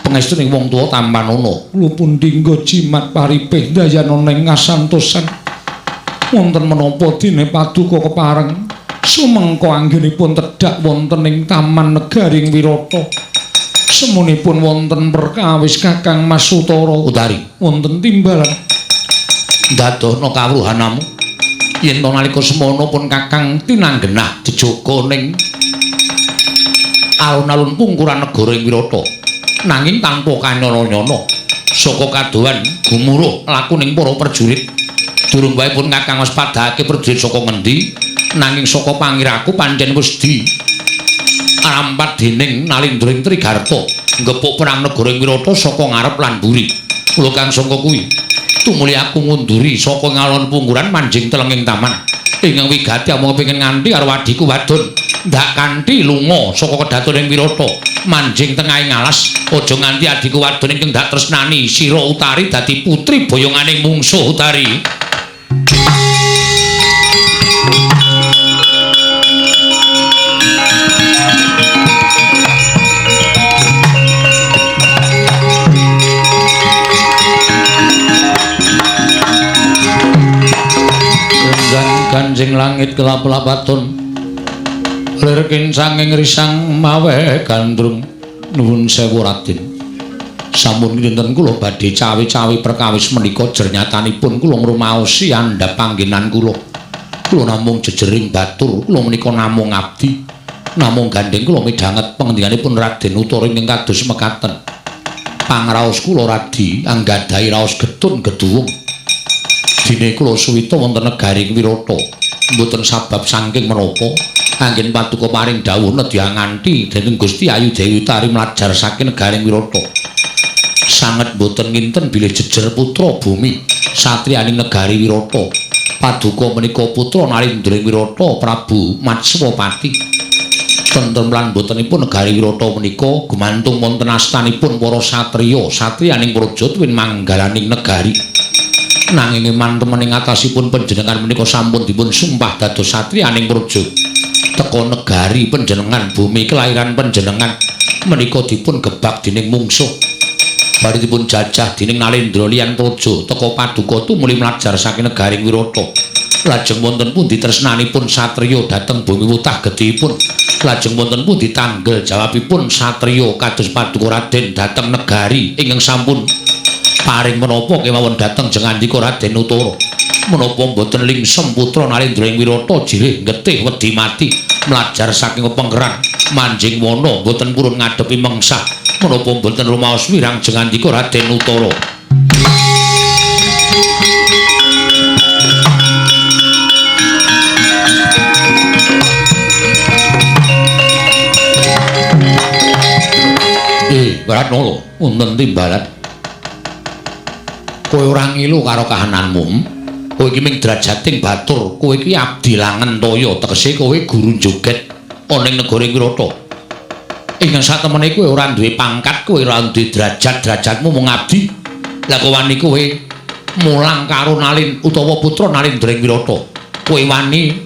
Pangestuning wong tuwa tampanana. Kula pundi nggo jimat paripih ndayana ning ngasantosan. Wonten menapa dene paduka kepareng sumengko anggenipun tedhak wonten ing Taman Negaring Wirata. Semunipun wonten perkawis Kakang Mas Utara. Utari wonten timbalan ndadohna kawruhanamu yen to nalika semono pun Kakang tinanggenah jejoga ning alun-alun pungkuran negara ing Wirata. Nanging tanpa kanyana-nyana saka kadohan gumuruh lakuning para prajurit. Durung wae pun Kakang waspadake prajurit saka ngendi, nanging saka pangiraku pancen wis di rampat dening Nalindra ing Trigarta nggepuk perang negara ing Wirata saka ngarep lan mburi. Kula kang sangka kuwi tumuli aku ngunduri saka ngalon pungkuran manjing telenging taman. Ingkang wigati amung kepengin nganti karo adhiku wadon ndak kanthi lunga saka kedaton ing Wirata manjing tengahing alas. Aja nganti adhiku wadon ingkang ndak tresnani sira Utari dadi putri boyonganing mungsuh Utari. Kanjeng langit kelap-lapaton lir kincanging risang mawe gandrung. Nuwun sewu Raden, sampun kinten kula badhe cawi-cawi perkawis menika jernyatanipun kula ngrumaosi andhap panggenan kula. Kula namung jejering batur, kula menika namung abdi, namung gandheng kula midhanget pangendhikanipun Raden Utara ingkang kados mekaten. Pangraos kula radi anggadhahi raos getun geduwung. Dene kula suwita wonten negaring Wirata mboten sabab saking menapa anggen paduka paring dawuh nedya nganti dening Gusti Ayu Dewi Utari mlajar saking negaring Wirata. Sanget mboten nginten bilih jejer putra bumi satriyaning negari Wirata. Paduka menika putra Nalindra Wirata Prabu Matswapati. Tentrem lan mbotenipun negari Wirata menika gumantung wonten astanipun para satriya satriyaning praja tuwin manggalaning negari. Nanging eman temen ing atasipun panjenengan menika sampun dipun sumpah dados satriyaning praja. Teka negari panjenengan, bumi kelahiran panjenengan menika dipun gebak dening mungsuh. Bari dipun jajah dening Nalendra liyan praja. Teka paduka tumuli mlajar saking negaring Wirata. Lajeng wonten pundi tresnanipun satriya dhateng bumi wutah gedhipun. Lajeng wonten pundi tanggel jawabipun satriya kados paduka Raden dhateng negari ingkang sampun paring menapa kemawon dhateng jengandika Raden Utara. Menapa mboten lingsem putra Nalendra ing Wirata jirih getih wedi mati mlajar saking penggeran manjing wana mboten purun ngadepi mengsah. Menapa mboten rumaos wirang jengandika Raden Utara. Baratnala wonten timbalan. Kowe ora ngilu karo kahananmu. Kowe iki ming drajating batur, kowe iki abdi langen toya, tegese kowe guru joget ana ing negara Wirata. Ingkang satemene kowe ora duwe pangkat, kowe ora duwe derajat, derajatmu mung abdi. Lah kowe wani kowe mulang karo Nalin utawa putra Nalindra ing Wirata. Kowe wani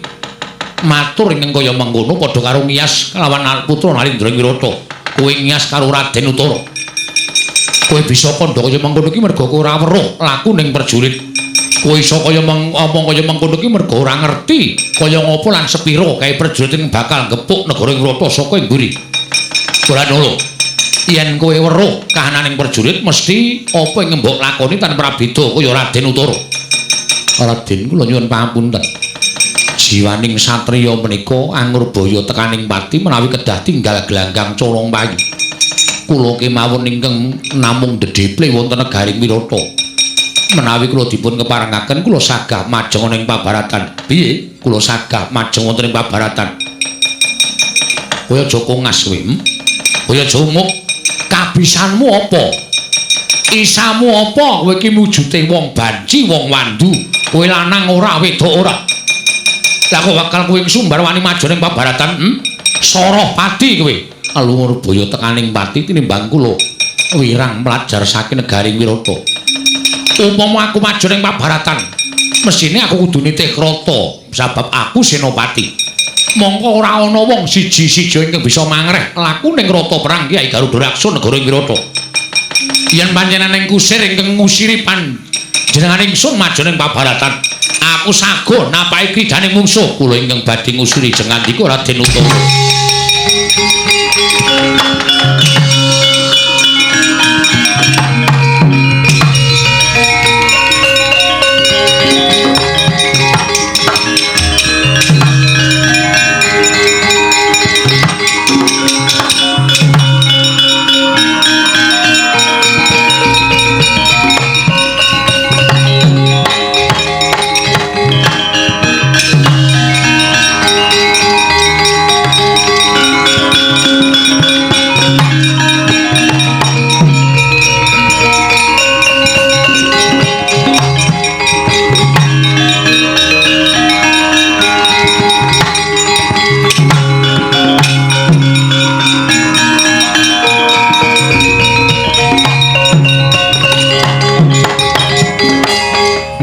matur ingkang kaya mengkono padha karo ngiyas kelawan putra Nalindra ing Wirata. Kowe ngiyas karo Raden Utara. Kowe bisa kandha kaya mengkono iki merga kowe ora weruh laku ning prajurit. Kowe iso kaya ngomong kaya mengkono iki merga ora ngerti kaya ngopo lan sepira kae prajurit ing bakal gepuk negara ing Wirata saka ing mburi. Wranala, yen kowe weruh kahananing prajurit mesti apa ing mbok lakoni tanpa prabeda kaya Raden Utara. Raden kula nyuwun pangapunten. Jiwaning satriya menika angurbaya tekaning pati menawi kedah tinggal glanggang colong payu. Kula kemawon ingkang namung dedeple wonten negaring Wirata. Menawi kula dipun keparengaken kula sagah majeng ing pabaratan. Piye? Kula sagah majeng wonten ing pabaratan. Kowe aja kongas kowe. Kowe aja umuk. Kabisanmu apa? Isamu apa? Kowe iki wujute wong banci, wong wandu. Kowe lanang ora, wedok ora. Lah kok bakal kowe sumbar wani maju ning pabaratan? Soroh pati kowe. Aluwurbaya tekaning pati tinimbang kula wirang pelajar saking negaring Wirata. Upama aku maju ning pabaratan, mesine aku kudu nitih krata sabab aku senopati. Mongko ora ana wong siji-siji ingkang bisa mangreh laku ning rata perang Kyai Garuda Raksa negara Wirata. Yen panjenengan kusir ingkang ngusiri panjenengan ingsun maju ning pabaratan, aku sago napaki kridhaning mungsuh. Kula ingkang badhe ngusiri jengandika Raden Utara.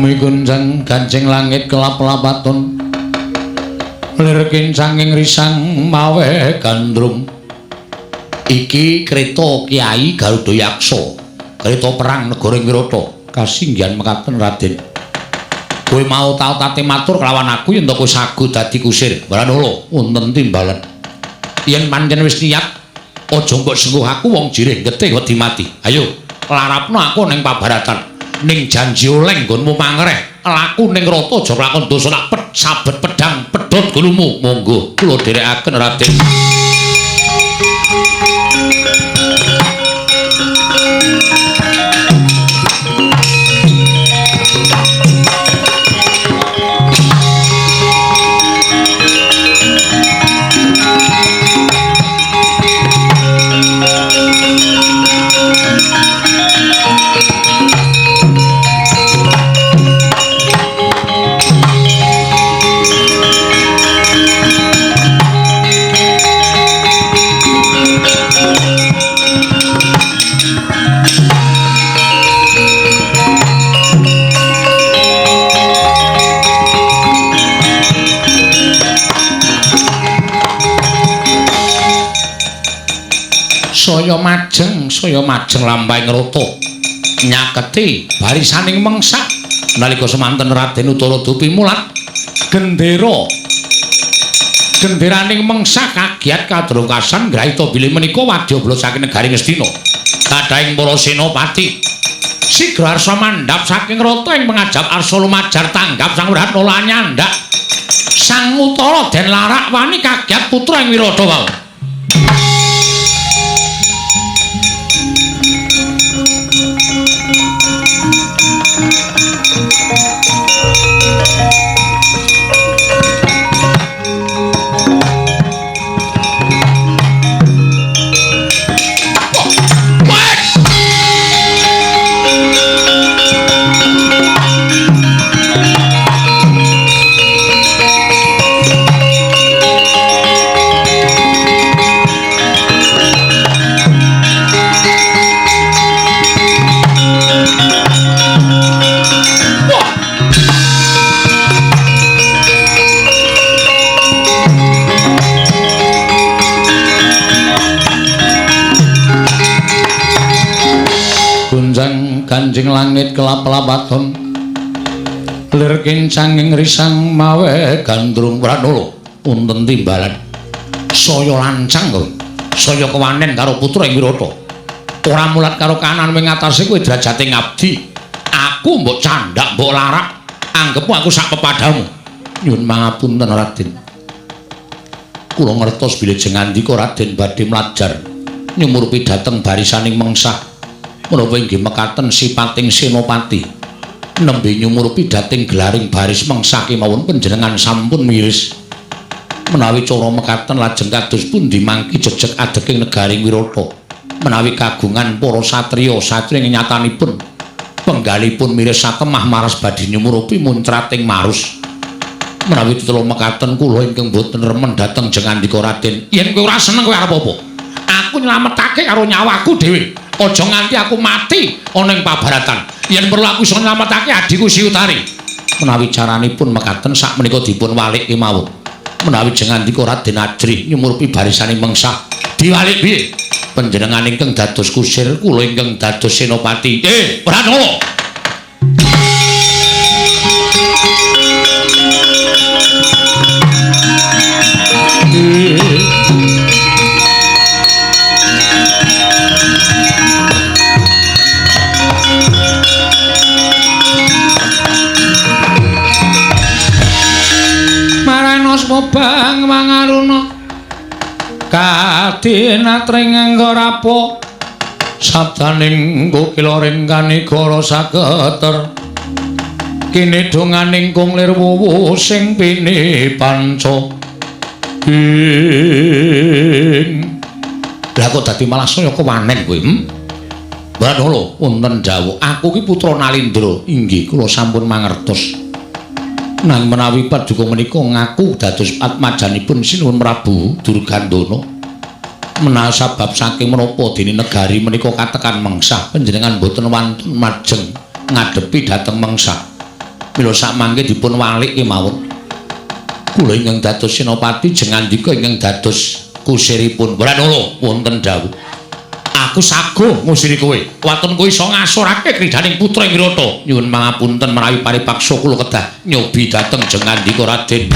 Migunjang gancing langit kelap-lapaton lir kincanging risang mawe gandrung. Iki kreta Kyai Garuda Yaksa, kreta perang negara Wirata. Kasinggihan mekaten Raden. Kowe mau tau tate matur kelawan aku yen to kowe sagu dadi kusir. Wranala, wonten timbalan. Yen pancen wis niat aja mbok sengguh aku wong jirih getih wedi mati. Ayo, larapno aku ning pabaratan. Ning janji oleh nggonmu mangreh laku ning rata aja lakon dosa tak sabet pedang pedhot gulumu. Monggo kula dherekaken Raden. Saya majeng lampahing rata nyaketi barisaning mengsak. Nalika semanten Raden Utara dupimulat gendera genderaning mengsak kagiat kadrungkasan grahita bilih menika wadyabala saking negari Ngastina. Kathahing para senopati sigra arsa mandhap saking rata ing pangajap arsa lumajar tanggap Sang Wratnala nyandak Sang Utara den larak wani kagiat putra ing Wirata wau. Ganjing langit kelap-lapaton lir kincanging risang mawe gandrung. Pranala wonten timbalan. Saya lancang kowe, saya kewanen karo putra ing Wirata. Ora mulat karo kanan wing atase kowe derajate ngabdi. Aku mbok candhak, mbok larak, anggepmu aku sak pepadamu. Nyuwun pangapunten Raden. Kula ngertos bilih jengandika Raden badhe mlajar nyumurupi dhateng barisaning mengsah. Menapa inggih mekaten sipating senopati nembe nyumurupi dhateng gelaring baris mengsah kemawon panjenengan sampun miris. Menawi cara mekaten lajeng kados pundi mangki jejeg adeking negaring Wirata menawi kagungan para satriya satriya ing nyatanipun penggalipun miris satemah maras badhe nyumurupi muncrating marus. Menawi tetela mekaten kula ingkang boten remen dhateng jengandika Raden. Yen kowe ora seneng kowe arep apa? Aku nyelametake karo nyawaku dhewe. Aja nganti aku mati ana ing pabaratan. Yen perlu aku iso nyelametake adhiku Si Utari. Menawi caranipun mekaten sakmenika dipun walik kemawon. Menawi jengandika Raden Ajrih nyumurupi barisane mengsah, diwalik piye? Panjenengan ingkang dados kusir, kula ingkang dados senopati. Pranala. Bang mangaruna kadinatring anggarapo sabdaning kokila ring kanigara saketer kene donganing kung lir wuwu sing pini panca ing. Lah kok dadi malah saya kewanen kowe? Pranala wonten dawuh, aku ki putra Nalindra. Inggih kula sampun mangertos. Nanging menawi paduka menika ngaku dados atmajanipun Sinuwun Prabu Durgandana, menawi sabab saking menapa dene negari menika katekan mengsah, panjenengan boten wantun majeng ngadepi dhateng mengsah. Mila sakmangke dipun walik kemawon. Kula ingkang dados senopati jengandika ingkang dados kusiripun. Pranala wonten dawuh. Aku saguh ngusiri kowe. Waton kowe iso ngasorake kridaning putra ing Wirata. Nyuwun pangapunten menawi paripaksa kula kedah nyobi dhateng jengandika Raden.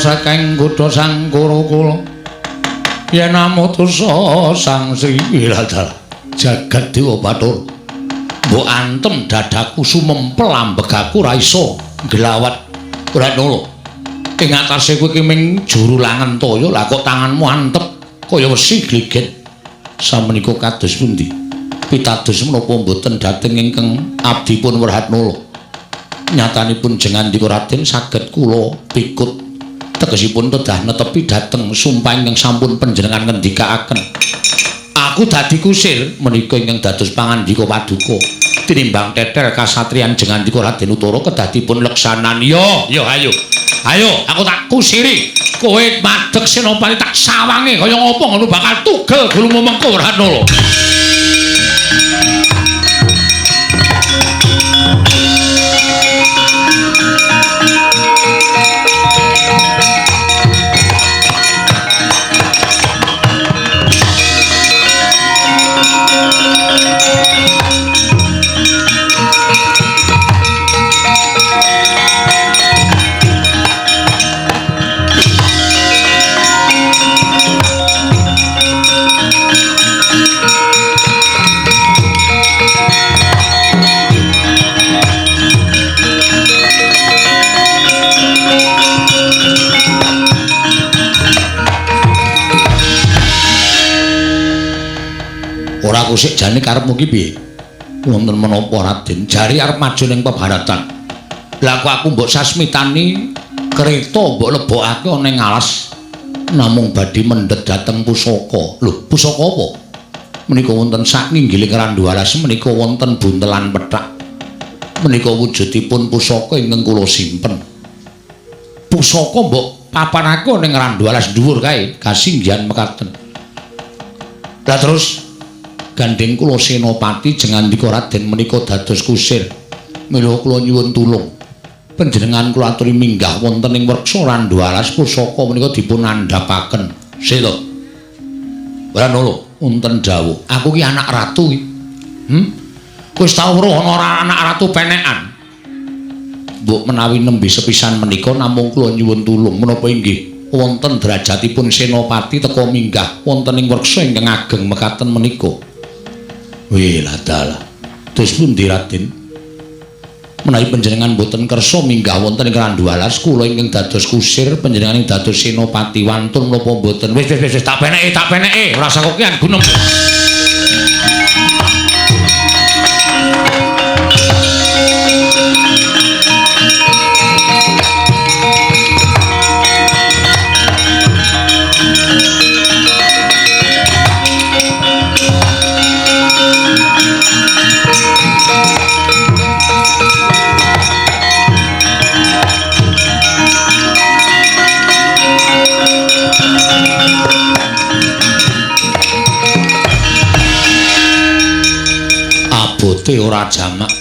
Saking kutha Sang Kura-kula yen amutusa Sang Sri Wiradal jagat Dewa Bathara mbok antem dadaku sumempel ambegaku ra iso nglawat. Pranala ing atase kowe ki ming juru langen toya, lah kok tanganmu antep kaya wesi gliget. Samenika kados pundi pitados menapa mboten dhateng ingkang abdipun Werhatnala? Nyatanipun jengandika Raden saged kula pikut tegesipun kedah netepi dhateng sumpah ingkang sampun panjenengan ngendikaaken. Aku dadi kusir menika ingkang dados pangandika paduka tinimbang tetel kasatriyan jengandika Raden Utara kedah dipun leksanani. Yo, yo ayo. Ayo aku tak kusiri. Kowe madeg senopati tak sawange kaya ngapa ngono bakal tugel gulumu mengko Pranala. Ora kusik jane karepmu ki piye? Wonten menapa Raden? Jari arep maju ning pebaratan. Lah kok aku mbok sasmitani kereta mbok lebokake ana ning alas namung badhe mendhet dhateng pusaka. Lho, pusaka apa? Menika wonten sak nginggiling Randu Alas menika wonten buntelan pethak. Menika wujudipun pusaka ingkang kula simpen. Pusaka mbok papanake ning Randu Alas dhuwur kae, kasinggihan mekaten. Lah terus gandeng kula Senopati jengandika Raden menika dados kusir. Mila kula nyuwun tulung. Panjenengan kula aturi minggah wonten ing Wreksa Randu Alas pusaka menika dipun andhapaken. Sela. Pranala wonten dawuh. Aku ki anak ratu ki. Wis tau weruh ana anak ratu penekan. Mbok menawi nembe sepisan menika namung kula nyuwun tulung menapa inggih wonten derajatipun Senopati teka minggah wonten ing wreksa ingkang ageng mekaten menika. Wih lah dalah. Terus pundi Raden? Menawi panjenengan boten kersa minggah wonten ing Randu Alas kula ingkang dados kusir panjenengan ing dados Senopati wantun menapa boten? Wis wis wis tak peneke ora usah kokian gunem. Abote ora jamak.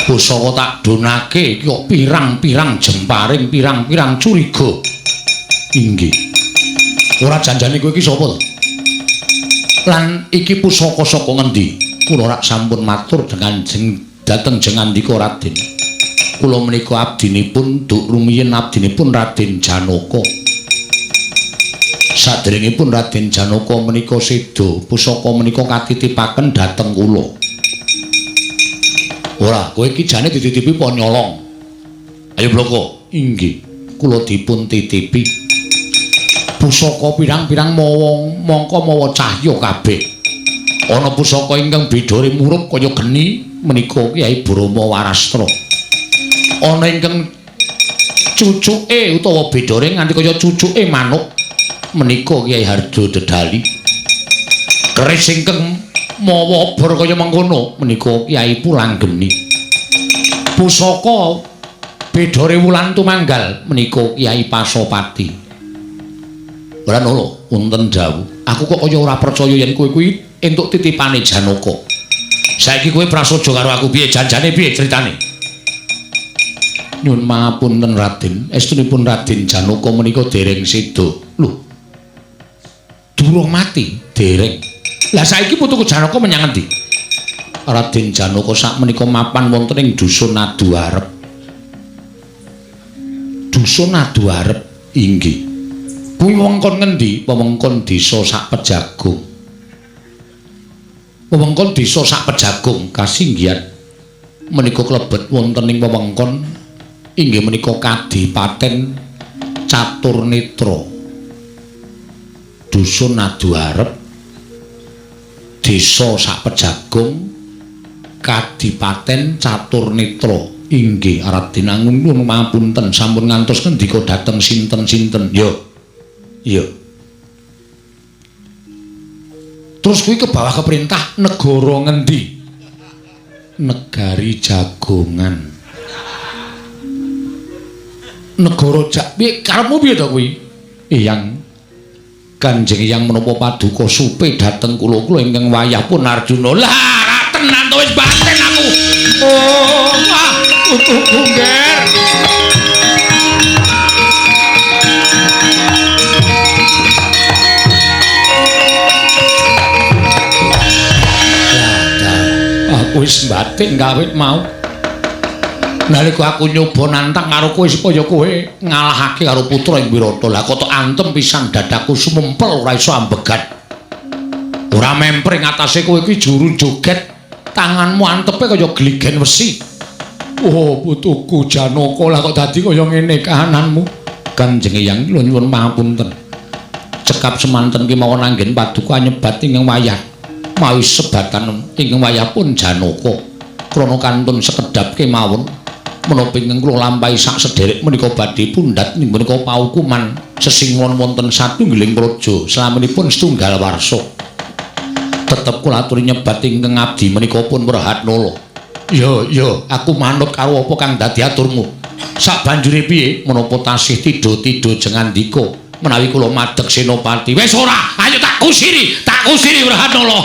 Pusaka tak donake iki kok pirang-pirang jemparing, pirang-pirang curiga. Inggih. Ora janjane kowe iki sapa to? Lan iki pusaka saka ngendi? Kula rak sampun matur dengan dhateng jengandika Raden. Kula menika abdinipun duk rumiyin abdinipun Raden Janaka. Saderengipun Raden Janaka menika seda, pusaka menika katitipaken dhateng kula. Ora, kowe iki jane dititipi apa nyolong? Ayo bloko. Inggih, kula dipun titipi. Pusaka pirang-pirang mawa mangka mawa cahya kabeh. Ana pusaka ingkang bidore murup kaya geni menika Kyai Brahma Warastra. Ana ingkang cucuke utawa bidore nganti kaya cucuke manuk menika Kyai Harjo Dedali. Keris ingkang mawa obor kaya mengkono menika Kyai Pulanggeni. Pusaka bedore wulan tumanggal menika Kyai Pasopati. Pranala wonten dawuh. Aku kok kaya ora percaya yen kowe kuwi entuk titipane Janaka. Saiki kowe prasaja karo aku piye janjane piye critane? Nyuwun pangapunten Raden, estunipun Raden Janaka menika dereng seda. Lho. Durung mati, dereng. Lah saiki putuku Janaka menyang endi? Raden Janaka sakmenika mapan wonten ing dusun Aduarep. Dusun Aduarep inggih. Kuwi wewengkon ngendi? Wewengkon desa Sakpejagung. Wewengkon desa Sakpejagung kasinggihan menika klebet wonten ing wewengkon inggih menika Kadipaten Caturnetra. Dusun Aduarep, Desa Sakpejagung, Kadipaten Caturnetra. Inggih Raden Angung nyuwun pangapunten sampun ngantos ngendika dhateng sinten-sinten. Yo. Iya. Terus kuwi ke bawah keperintah negara ngendi? Negari Jagongan. Negara Jak piye karepmu piye to kuwi? Eyang Kanjeng Eyang menapa paduka supe dhateng kula kula ingkang wayah pun Arjuna. Lah ra tenan to wis batin aku. Oh, ah, putuku ngger. Aku wis batin kawit mau. Nalika aku nyoba nantang karo kowe supaya kowe ngalahake karo putra ing Wirata. Lah kok tok antem pisan dadaku sumempel ora iso ambegat. Ora memper ing atase kowe iki juru joget, tanganmu antepe kaya gligen wesi. Oh, putuku Janaka, lah kok dadi kaya ngene kahananmu? Kanjeng Eyang nyuwun pangapunten. Cekap semanten kemawon anggen paduka nyebat ing wayah. Mawi sebatan ingkang wayahpun Janaka krana kantun sekedhap kemawon menapa ingkang kula lampahi sak sederek menika badhe pundhat ing menika paukuman sesingon wonten satunggiling praja slaminipun setunggal warsa. Tetep kula aturi nyebat ingkang abdi menika pun Wrehatnala. Ya ya, aku manut karo apa kang dadi aturmu. Sabanjure piye menapa tasih tidha-tidha jengandika menawi kula madeg senopati. Wis ora, ayo tak kusiri Wrehatnala.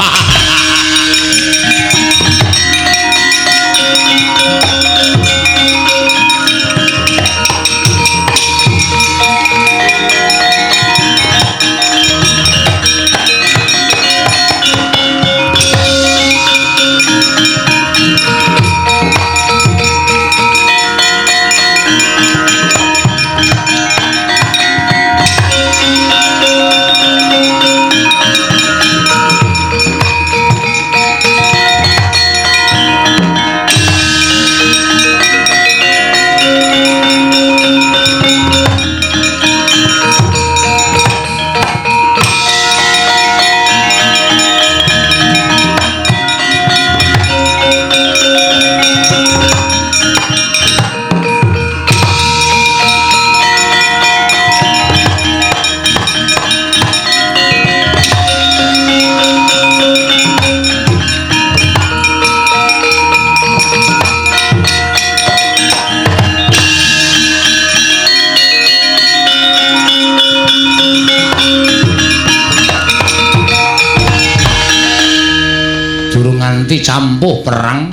Campuh perang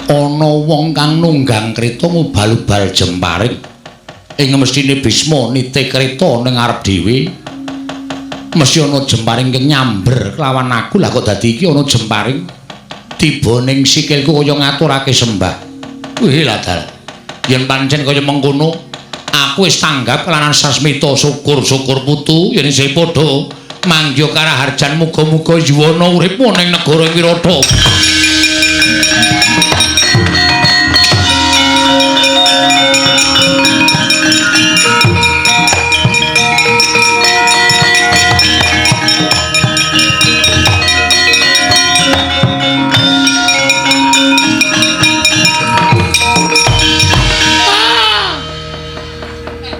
ana wong kang nunggang kreta ngubal-ubal jemparing ing mesthine Bisma nite kreta ning ngarep dhewe mesti ana jemparing kang nyamber kelawan aku. Lah kok dadi iki ana jemparing tiba ning sikilku kaya ngaturake sembah. Wih lah dal, yen pancen kaya mengkono aku wis tanggap kelawan sasmita. Syukur-syukur putu yen isih padha mangga karaharjan, muga-muga yuwana uripmu ning negara Wirata.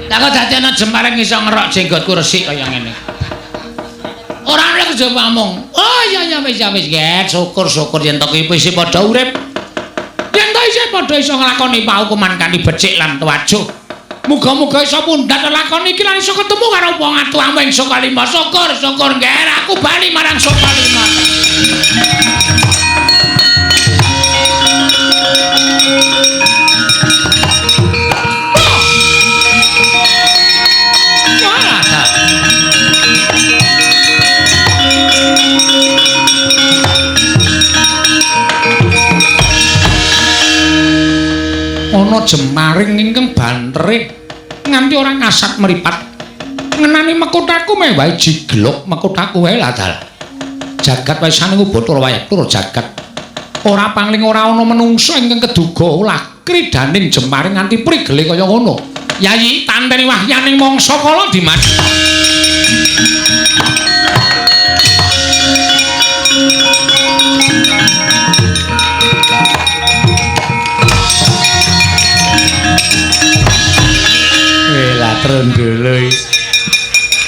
Lah kok dadi ana jemparing iso ngerok jenggotku resik kaya ngene. Ora ana kejaba amung. Oh iya iya wis ya wis get, syukur-syukur yen to kuwi isih padha urip. Yen to isih padha iso nglakoni paukuman kanthi becik lan tuwajuh. Muga-muga iso pundhat lakon iki lan iso ketemu karo wong atuwamu ing Sukalima. Syukur syukur nger aku bali marang Sukalima. Ana jemaring ingkang bantere nganti ora ngasat mripat ngenani mekuthaku mewahi jiglok mekuthaku wae lah dal. Jagat waisane Bathara Wayaktur jagat ora pangling ora ana menungsa ingkang keduga ulah kridaning jemaring nganti prigele kaya ngono. Yayi tanteni wahyaning mangsa kala Dimas. Trendolo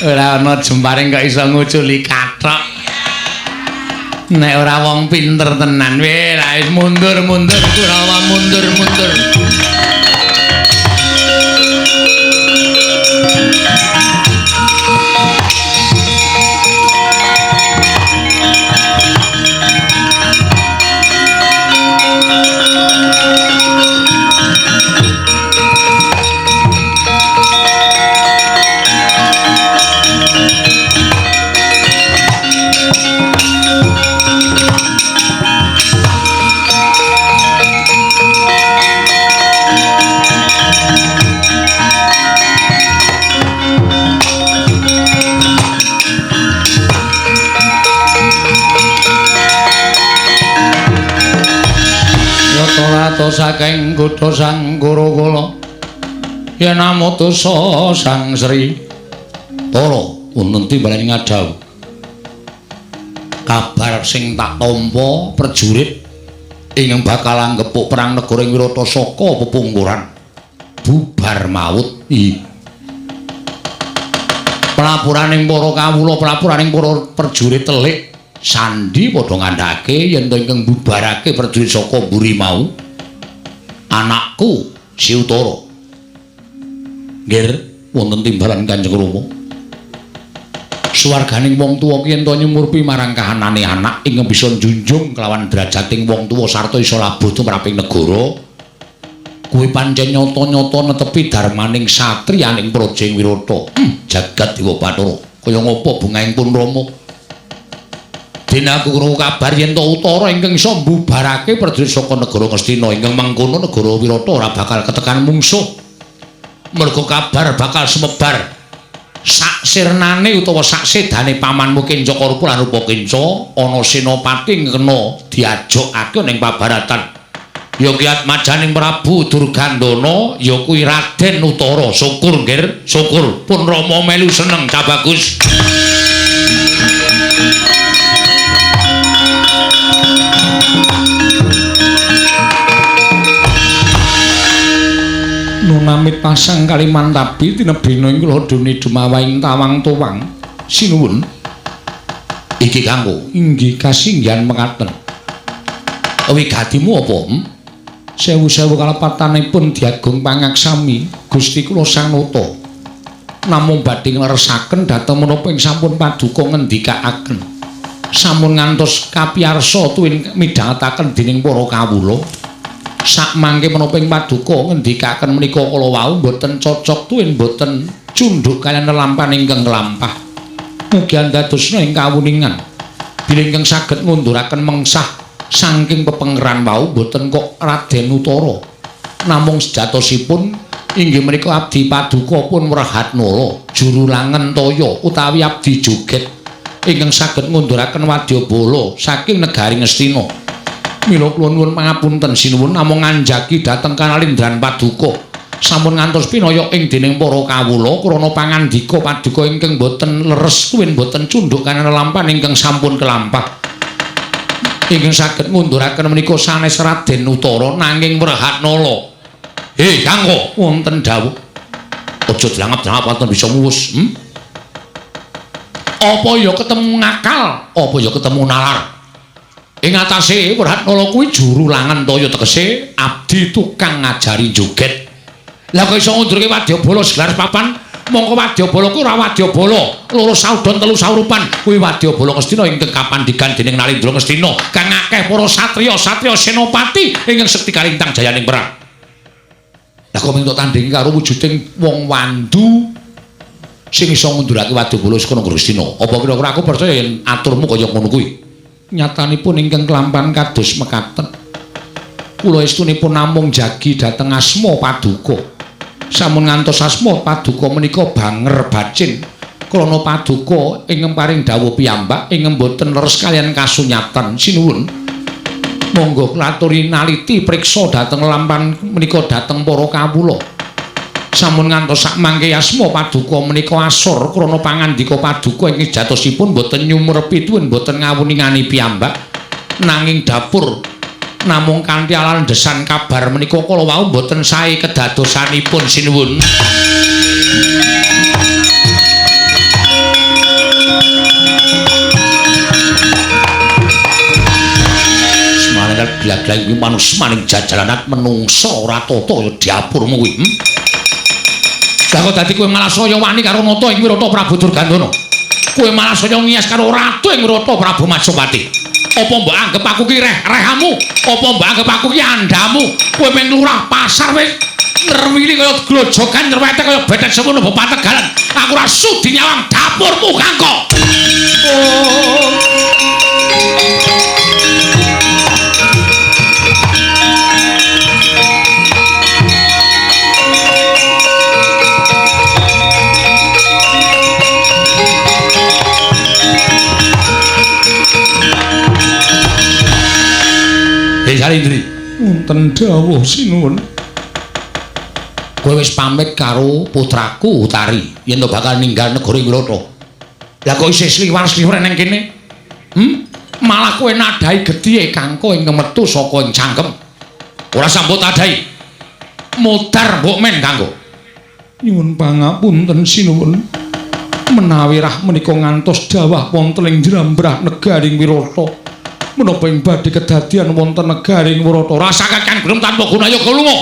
ora ana jemparing kok iso nguculi kathok. Nek ora wong pinter tenan weh lah wis mundur-mundur Kurawa mundur-mundur. Rata saking kutha Sang Gurukula yen amutusa Sang Sri Tara wonten timbalan ngadhawuh. Kabar sing tak tampa prajurit ingkang bakal anggepuk perang negara ing Wirata saka pepungkuran bubar maut. Pelapuraning para kawula, pelapuraning para prajurit telik sandi padha ngandhake yen to ingkang bubarake prajurit saka mburi mau anakku Si Utara. Nggih, wonten timbalan Kanjeng Rama. Suwarganing wong tuwa ki yen to nyumurpi marang kahanane anak ingkang bisa njunjung kelawan derajating wong tuwa sarta iso labuh tumraping negara, kuwi pancen nyata-nyata netepi darmaning satriyaning praja ing Wirata. Jagat Dewa Bathara, kaya ngapa bungahing pun Rama? Dene aku krungu kabar yen to Utara ingkang iso mbubarake prajurit saka negara Ngastina ingkang mangkono negara Wirata ora bakal ketekan mungsuh. Merga kabar bakal sumebar sak sirnane utawa sak sedane pamanmu Kenca Karupa lan Rupa Kenca ana senopati kena diajokake ning pabaratan. Ya ki atmajaning Prabu Durgandana ya kuwi Raden Utara. Syukur nggih, syukur pun Rama melu seneng cah bagus. Nunamit pasang Kalimantabi tinebina ing kula dene dumawaing tawang tuwang. Sinuwun. Iki kanggo inggih kasinggihan mekaten. Wigatimu apa? Sewu-sewu kalepatanipun diagung pangaksami Gusti kula Sang Nata. Namung badhe ngleresaken dhateng menapa ing sampun paduka ngendikaaken. Sampun ngantos kapiyarsa tuwin midhangetaken dening para kawula. Sakmangke menapa ing paduka ngendikaken menika kala wau mboten cocok tuwin mboten cundhuk kaliyan lelampahan ingkang nglampah. Mugi andadosna ing kawuningan bilih ingkang saged ngunduraken mengsah saking pepengeran wau mboten kok Raden Utara. Namung sejatosipun inggih menika abdi paduka pun Wrehatnala juru langen toya utawi abdi joget ingkang saged ngunduraken wadyabala saking negari Ngastina. Mila kula nuwun pangapunten sinuwun namung nganjaki dhateng kanalindran paduka. Sampun ngantos pinaya ing dening para kawula krana pangandika paduka ingkang boten leres tuwin boten cundhuk kaliyan lelampahan ingkang sampun kelampah. Ingkang saged ngunduraken menika sanes Raden Utara nanging Wrehatnala. Hei Kangko, wonten dawuh. Aja dlangap-dlangap wonten bisa muwus. Apa ya ketemu ngakal, apa ya ketemu nalar. Ing atase Wrehatnala kuwi juru langen toya tegese abdi tukang ngajari joget. Lah kok iso ngundurke wadyabala segelar papan? Mongko wadyabala kuwi ora wadyabala, loro saudon telu saurupan. Kuwi wadyabala Ngastina ingkang kapandigan dening Nalindra Ngastina kang akeh para satriya-satriya senopati ingkang sekti kalintang jayaning perang. Lah kok minta tandingi karo wujuding wong wandu sing iso ngundurake wadyabala saka negara Ngastina? Apa kira-kira aku percaya yen aturmu kaya ngono kuwi? Nyatanipun ingkang kelampahan kados mekaten. Kula estunipun namung jagi dhateng asma paduka. Sampun ngantos asma paduka menika banger bacin krana paduka ingkang paring dawuh piyambak ingkang boten leres kaliyan kasunyatan. Sinuwun. Monggo klaturi naliti priksa dhateng lampan menika dhateng para kawula. Sampun ngantos sakmangke asma paduka menika asor krana pangandika paduka ingkang jatosipun boten nyumrepi tuwin boten ngawuningani piyambak nanging dapur namung kanthi alandesan kabar menika kala wau boten sae kedadosanipun. Sinuwun. Semaning glag-glag iki manusmaning jajalanat menungsa ora tata ya dapurmu kuwi. Lah kok dadi kowe malah saya wani karo nata ing Wirata Prabu Durgandana. Kowe malah saya ngiyas karo ratu ing Wirata Prabu Matsupati. Apa mbok anggep aku ki reh-rehamu? Apa mbok anggep aku ki andhamu? Kowe mung lurah pasar wis ngerwili kaya glojogan nyerwete kaya betet semono mbok pategalan. Aku ora sudi nyawang dapurmu, Kangko. Oh. Salindri, wonten dawuh sinuwun. Kowe wis pamit karo putraku Utari yen to bakal ninggal negara Wirata. Lah kok isih sliwar-sliwur nang kene? Malah kowe nadhahi gethihe Kangko ingkang metu saka ing cangkem. Ora sambut tadhahi. Modar mbok men Kangko. Nyuwun pangapunten sinuwun. Menawi rah menika ngantos dawah wonten ing jlambrah negaring Wirata. Menapa ing badhe kedadian wonten negaring Wirata? Rasa kakean gelem tanpa guna yoga lunga.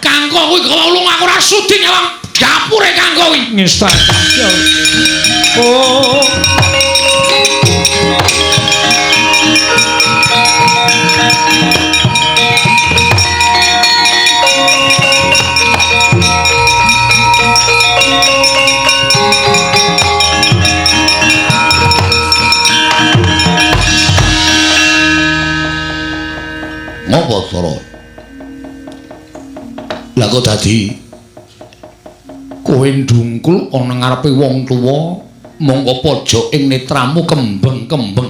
Kangko kuwi gawa lunga aku ora sudi nyawang dapure Kangko kuwi. Ngestakaken. Oh. Ngopo Tara? Lah kok dadi kowe ndungkul ana ngarepe wong tuwa mongko pojok ing netramu kembeng-kembeng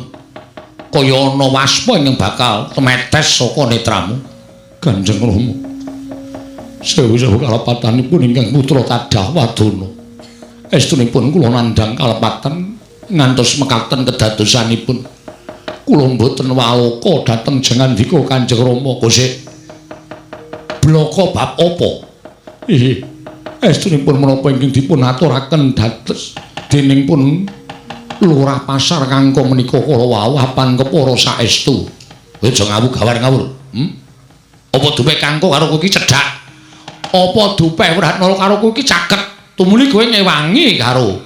kaya ana waspa ingkang bakal temetes saka netramu. Kanjeng Rama, sewu-sewu kalepatanipun ingkang putra tadah wadana. Estunipun kula nandhang kalepatan ngantos mekaten kedadosanipun. Kula mboten waloka dhateng jengandika Kanjeng Rama. Kosek blaka bab apa? Inggih, estunipun menapa ingkang dipun aturaken dados dening pun lurah pasar Kangko menika kala wau apan kepara saestu. Kowe aja ngawur gawar ngawur. Apa dupe Kangko karo kowe iki cedhak? Apa dupe Wratnala karo kowe iki caket? Tumuli kowe ngewangi karo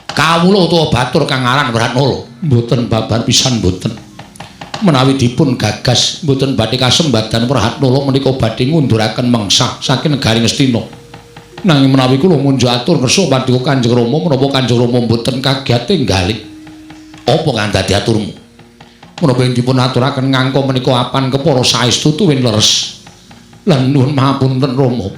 kawula utawa batur kang aran Wratnala. Mboten babar pisan mboten. Menawi dipun gagas mboten badhe kasembadan Wratnala menika badhe ngunduraken mengsah saking negari Ngastina. Nanging menawi kula munjuk atur kersa paduka Kanjeng Rama menapa Kanjeng Rama mboten kagyate nggalih. Apa kang dadi aturmu? Menapa ing dipun aturaken Kangko menika apan kepara saestu tuwin leres. Lan nuwun mahapunten Rama.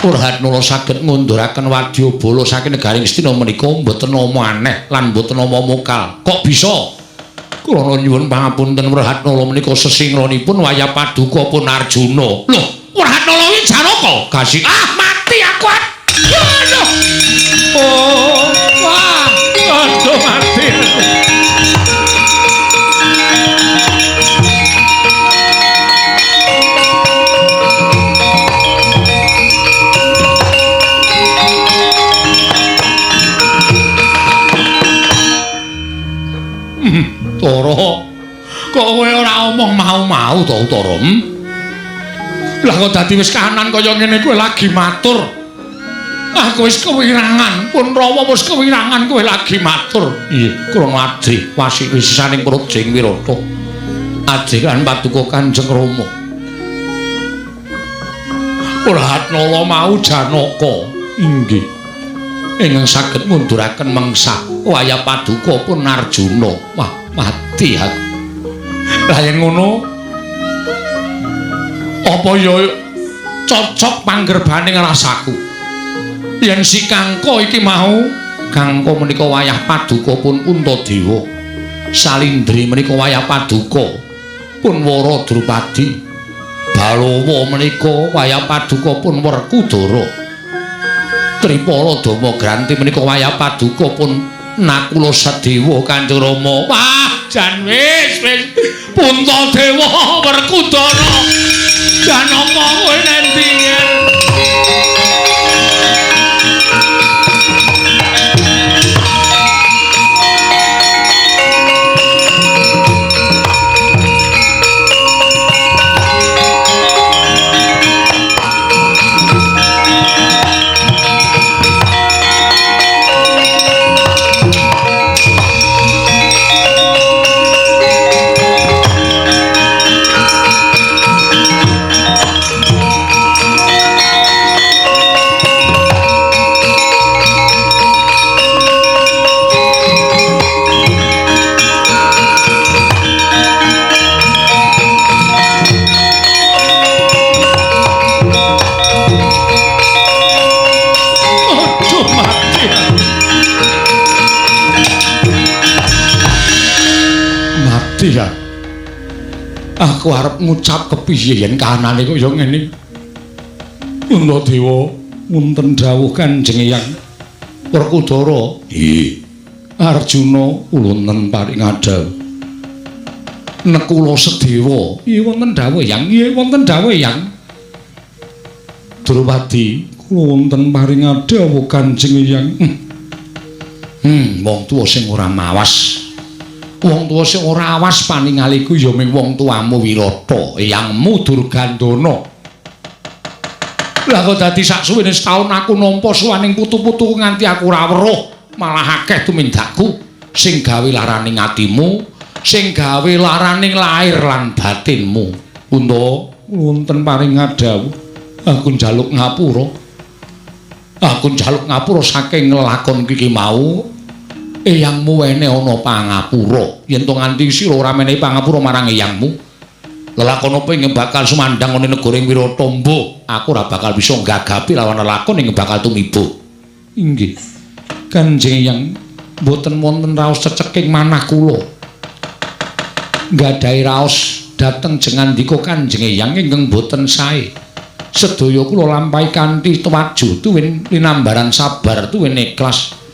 Wratnala saged ngunduraken wadyabala saking negari Ngastina menika mboten nama aneh lan mboten nama mokal. Kok bisa? Kula nyuwun pangapunten Wratnala menika sesingronipun wayah paduka pun Arjuna. Loh, Wratnala iki Janaka. Kasih ah mati aku. Aduh. Oh, wah, aduh mati. Tara, kok kowe ora omong mau-mau to, Tara? Lah kok dadi wis kahanan kaya ngene kowe lagi matur. Aku wis kewirangan, pun rawa wis kewirangan kowe lagi matur. Iya, krana adih wasi wisisaning Prajing Wirata. Adih lan paduka Kanjeng Rama. Wratnala mau Janaka. Inggih. Ingkang saged ngunduraken mengsah wayah paduka pun Arjuna. Wah, mati aku. Lah yen ngono apa ya cocok panggerbaning rasaku? Yen si Kangko iki mau, Kangko menika wayah paduka pun Puntadewa. Salindri menika wayah paduka pun Wara Drupadi. Balawa menika wayah paduka pun Werkudara. Tripala Dama Granti menika wayah paduka pun Nakula Sadewa Kanjeng Rama. Wah, jan wis wis Puntadewa Werkudara. Janaka kowe nendi? Ya. Aku arep ngucap kepiye yen kahanane kaya ngene. Puntadewa, wonten dawuh Kanjeng Eyang Werkudara. Nggih. Arjuna wonten paring dhawuh. Nekula Sedewa, iya wonten dawuh Yang, iya wonten dawuh Yang. Drupadi, kula wonten paring dhawuh Kanjeng Hyang. Wong tuwa sing ora mawas. Wong tuwa sing ora awas paningaliku ya ming wong tuamu Wirata, Eyangmu Durgandana. Lah kok dadi saksuwene setaun aku nampa suwaning putu-putuku nganti aku ora weruh, malah akeh tumindakku sing gawe laraning atimu, sing gawe laraning lahir lan batinmu. Unta wonten paring dhawuh, aku njaluk ngapura. Aku njaluk ngapura saking nglakon iki mau. Eyangmu wene ana pangapura. Yen to nganti sira ora menehi pangapura marang eyangmu, lelakon apa ing bakal sumandhang ana negara ing Wirata mbuh, aku ora bakal bisa nggagapi lawan lelakon ing bakal tumiba. Inggih. Kanjeng Hyang, mboten wonten raos ceceking manah kula. Nggadahi raos dhateng jengandika Kanjeng Hyang ingkang boten sae. Sedaya kula lampahi kanthi tewaju tuwin linambaran sabar tuwin ikhlas.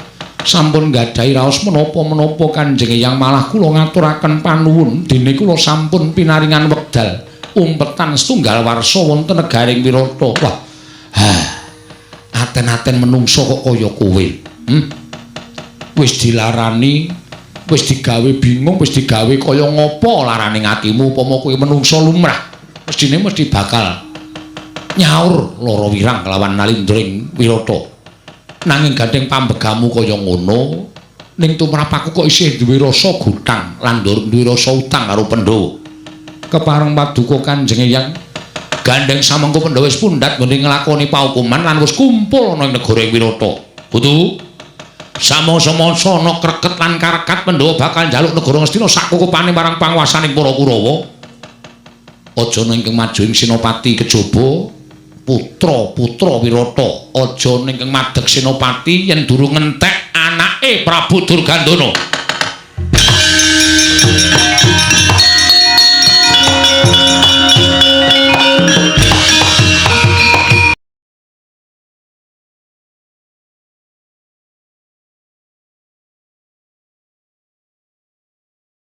Sampun nggadahi raos menapa-menapa Kanjeng Hyang, malah kula ngaturaken panuwun dene kula sampun pinaringan wekdal umpetan setunggal warsa wonten negaring Wirata. Wah, ha, aten-aten menungso kok kaya kowe. Wis dilarani, wis digawe bingung, wis digawe kaya ngapa laraning atimu upama kowe menungso lumrah. Mestine mesti bakal nyaur lara wirang kelawan nalindring Wirata. Nanging gandeng pambegamu kaya ngono, ning tumrap aku kok isih duwe rasa gutang lan duwe rasa utang karo Pandhawa. Kepareng paduka Kanjeng Hyang, gandeng samengko Pandhawa wis pundhat nggone nglakoni paukuman lan wis kumpul ana ing negara Wirata. Putu, samangsa-mangsa ana kreket lan karekat Pandhawa bakal njaluk negara Ngastina sakukupane marang panguwasaning para Kurawa. Aja ana ingkang maju ing senopati kejaba putra-putra Wirata, aja ana ingkang madeg senopati yen durung ngentek anake Prabu Durgandana.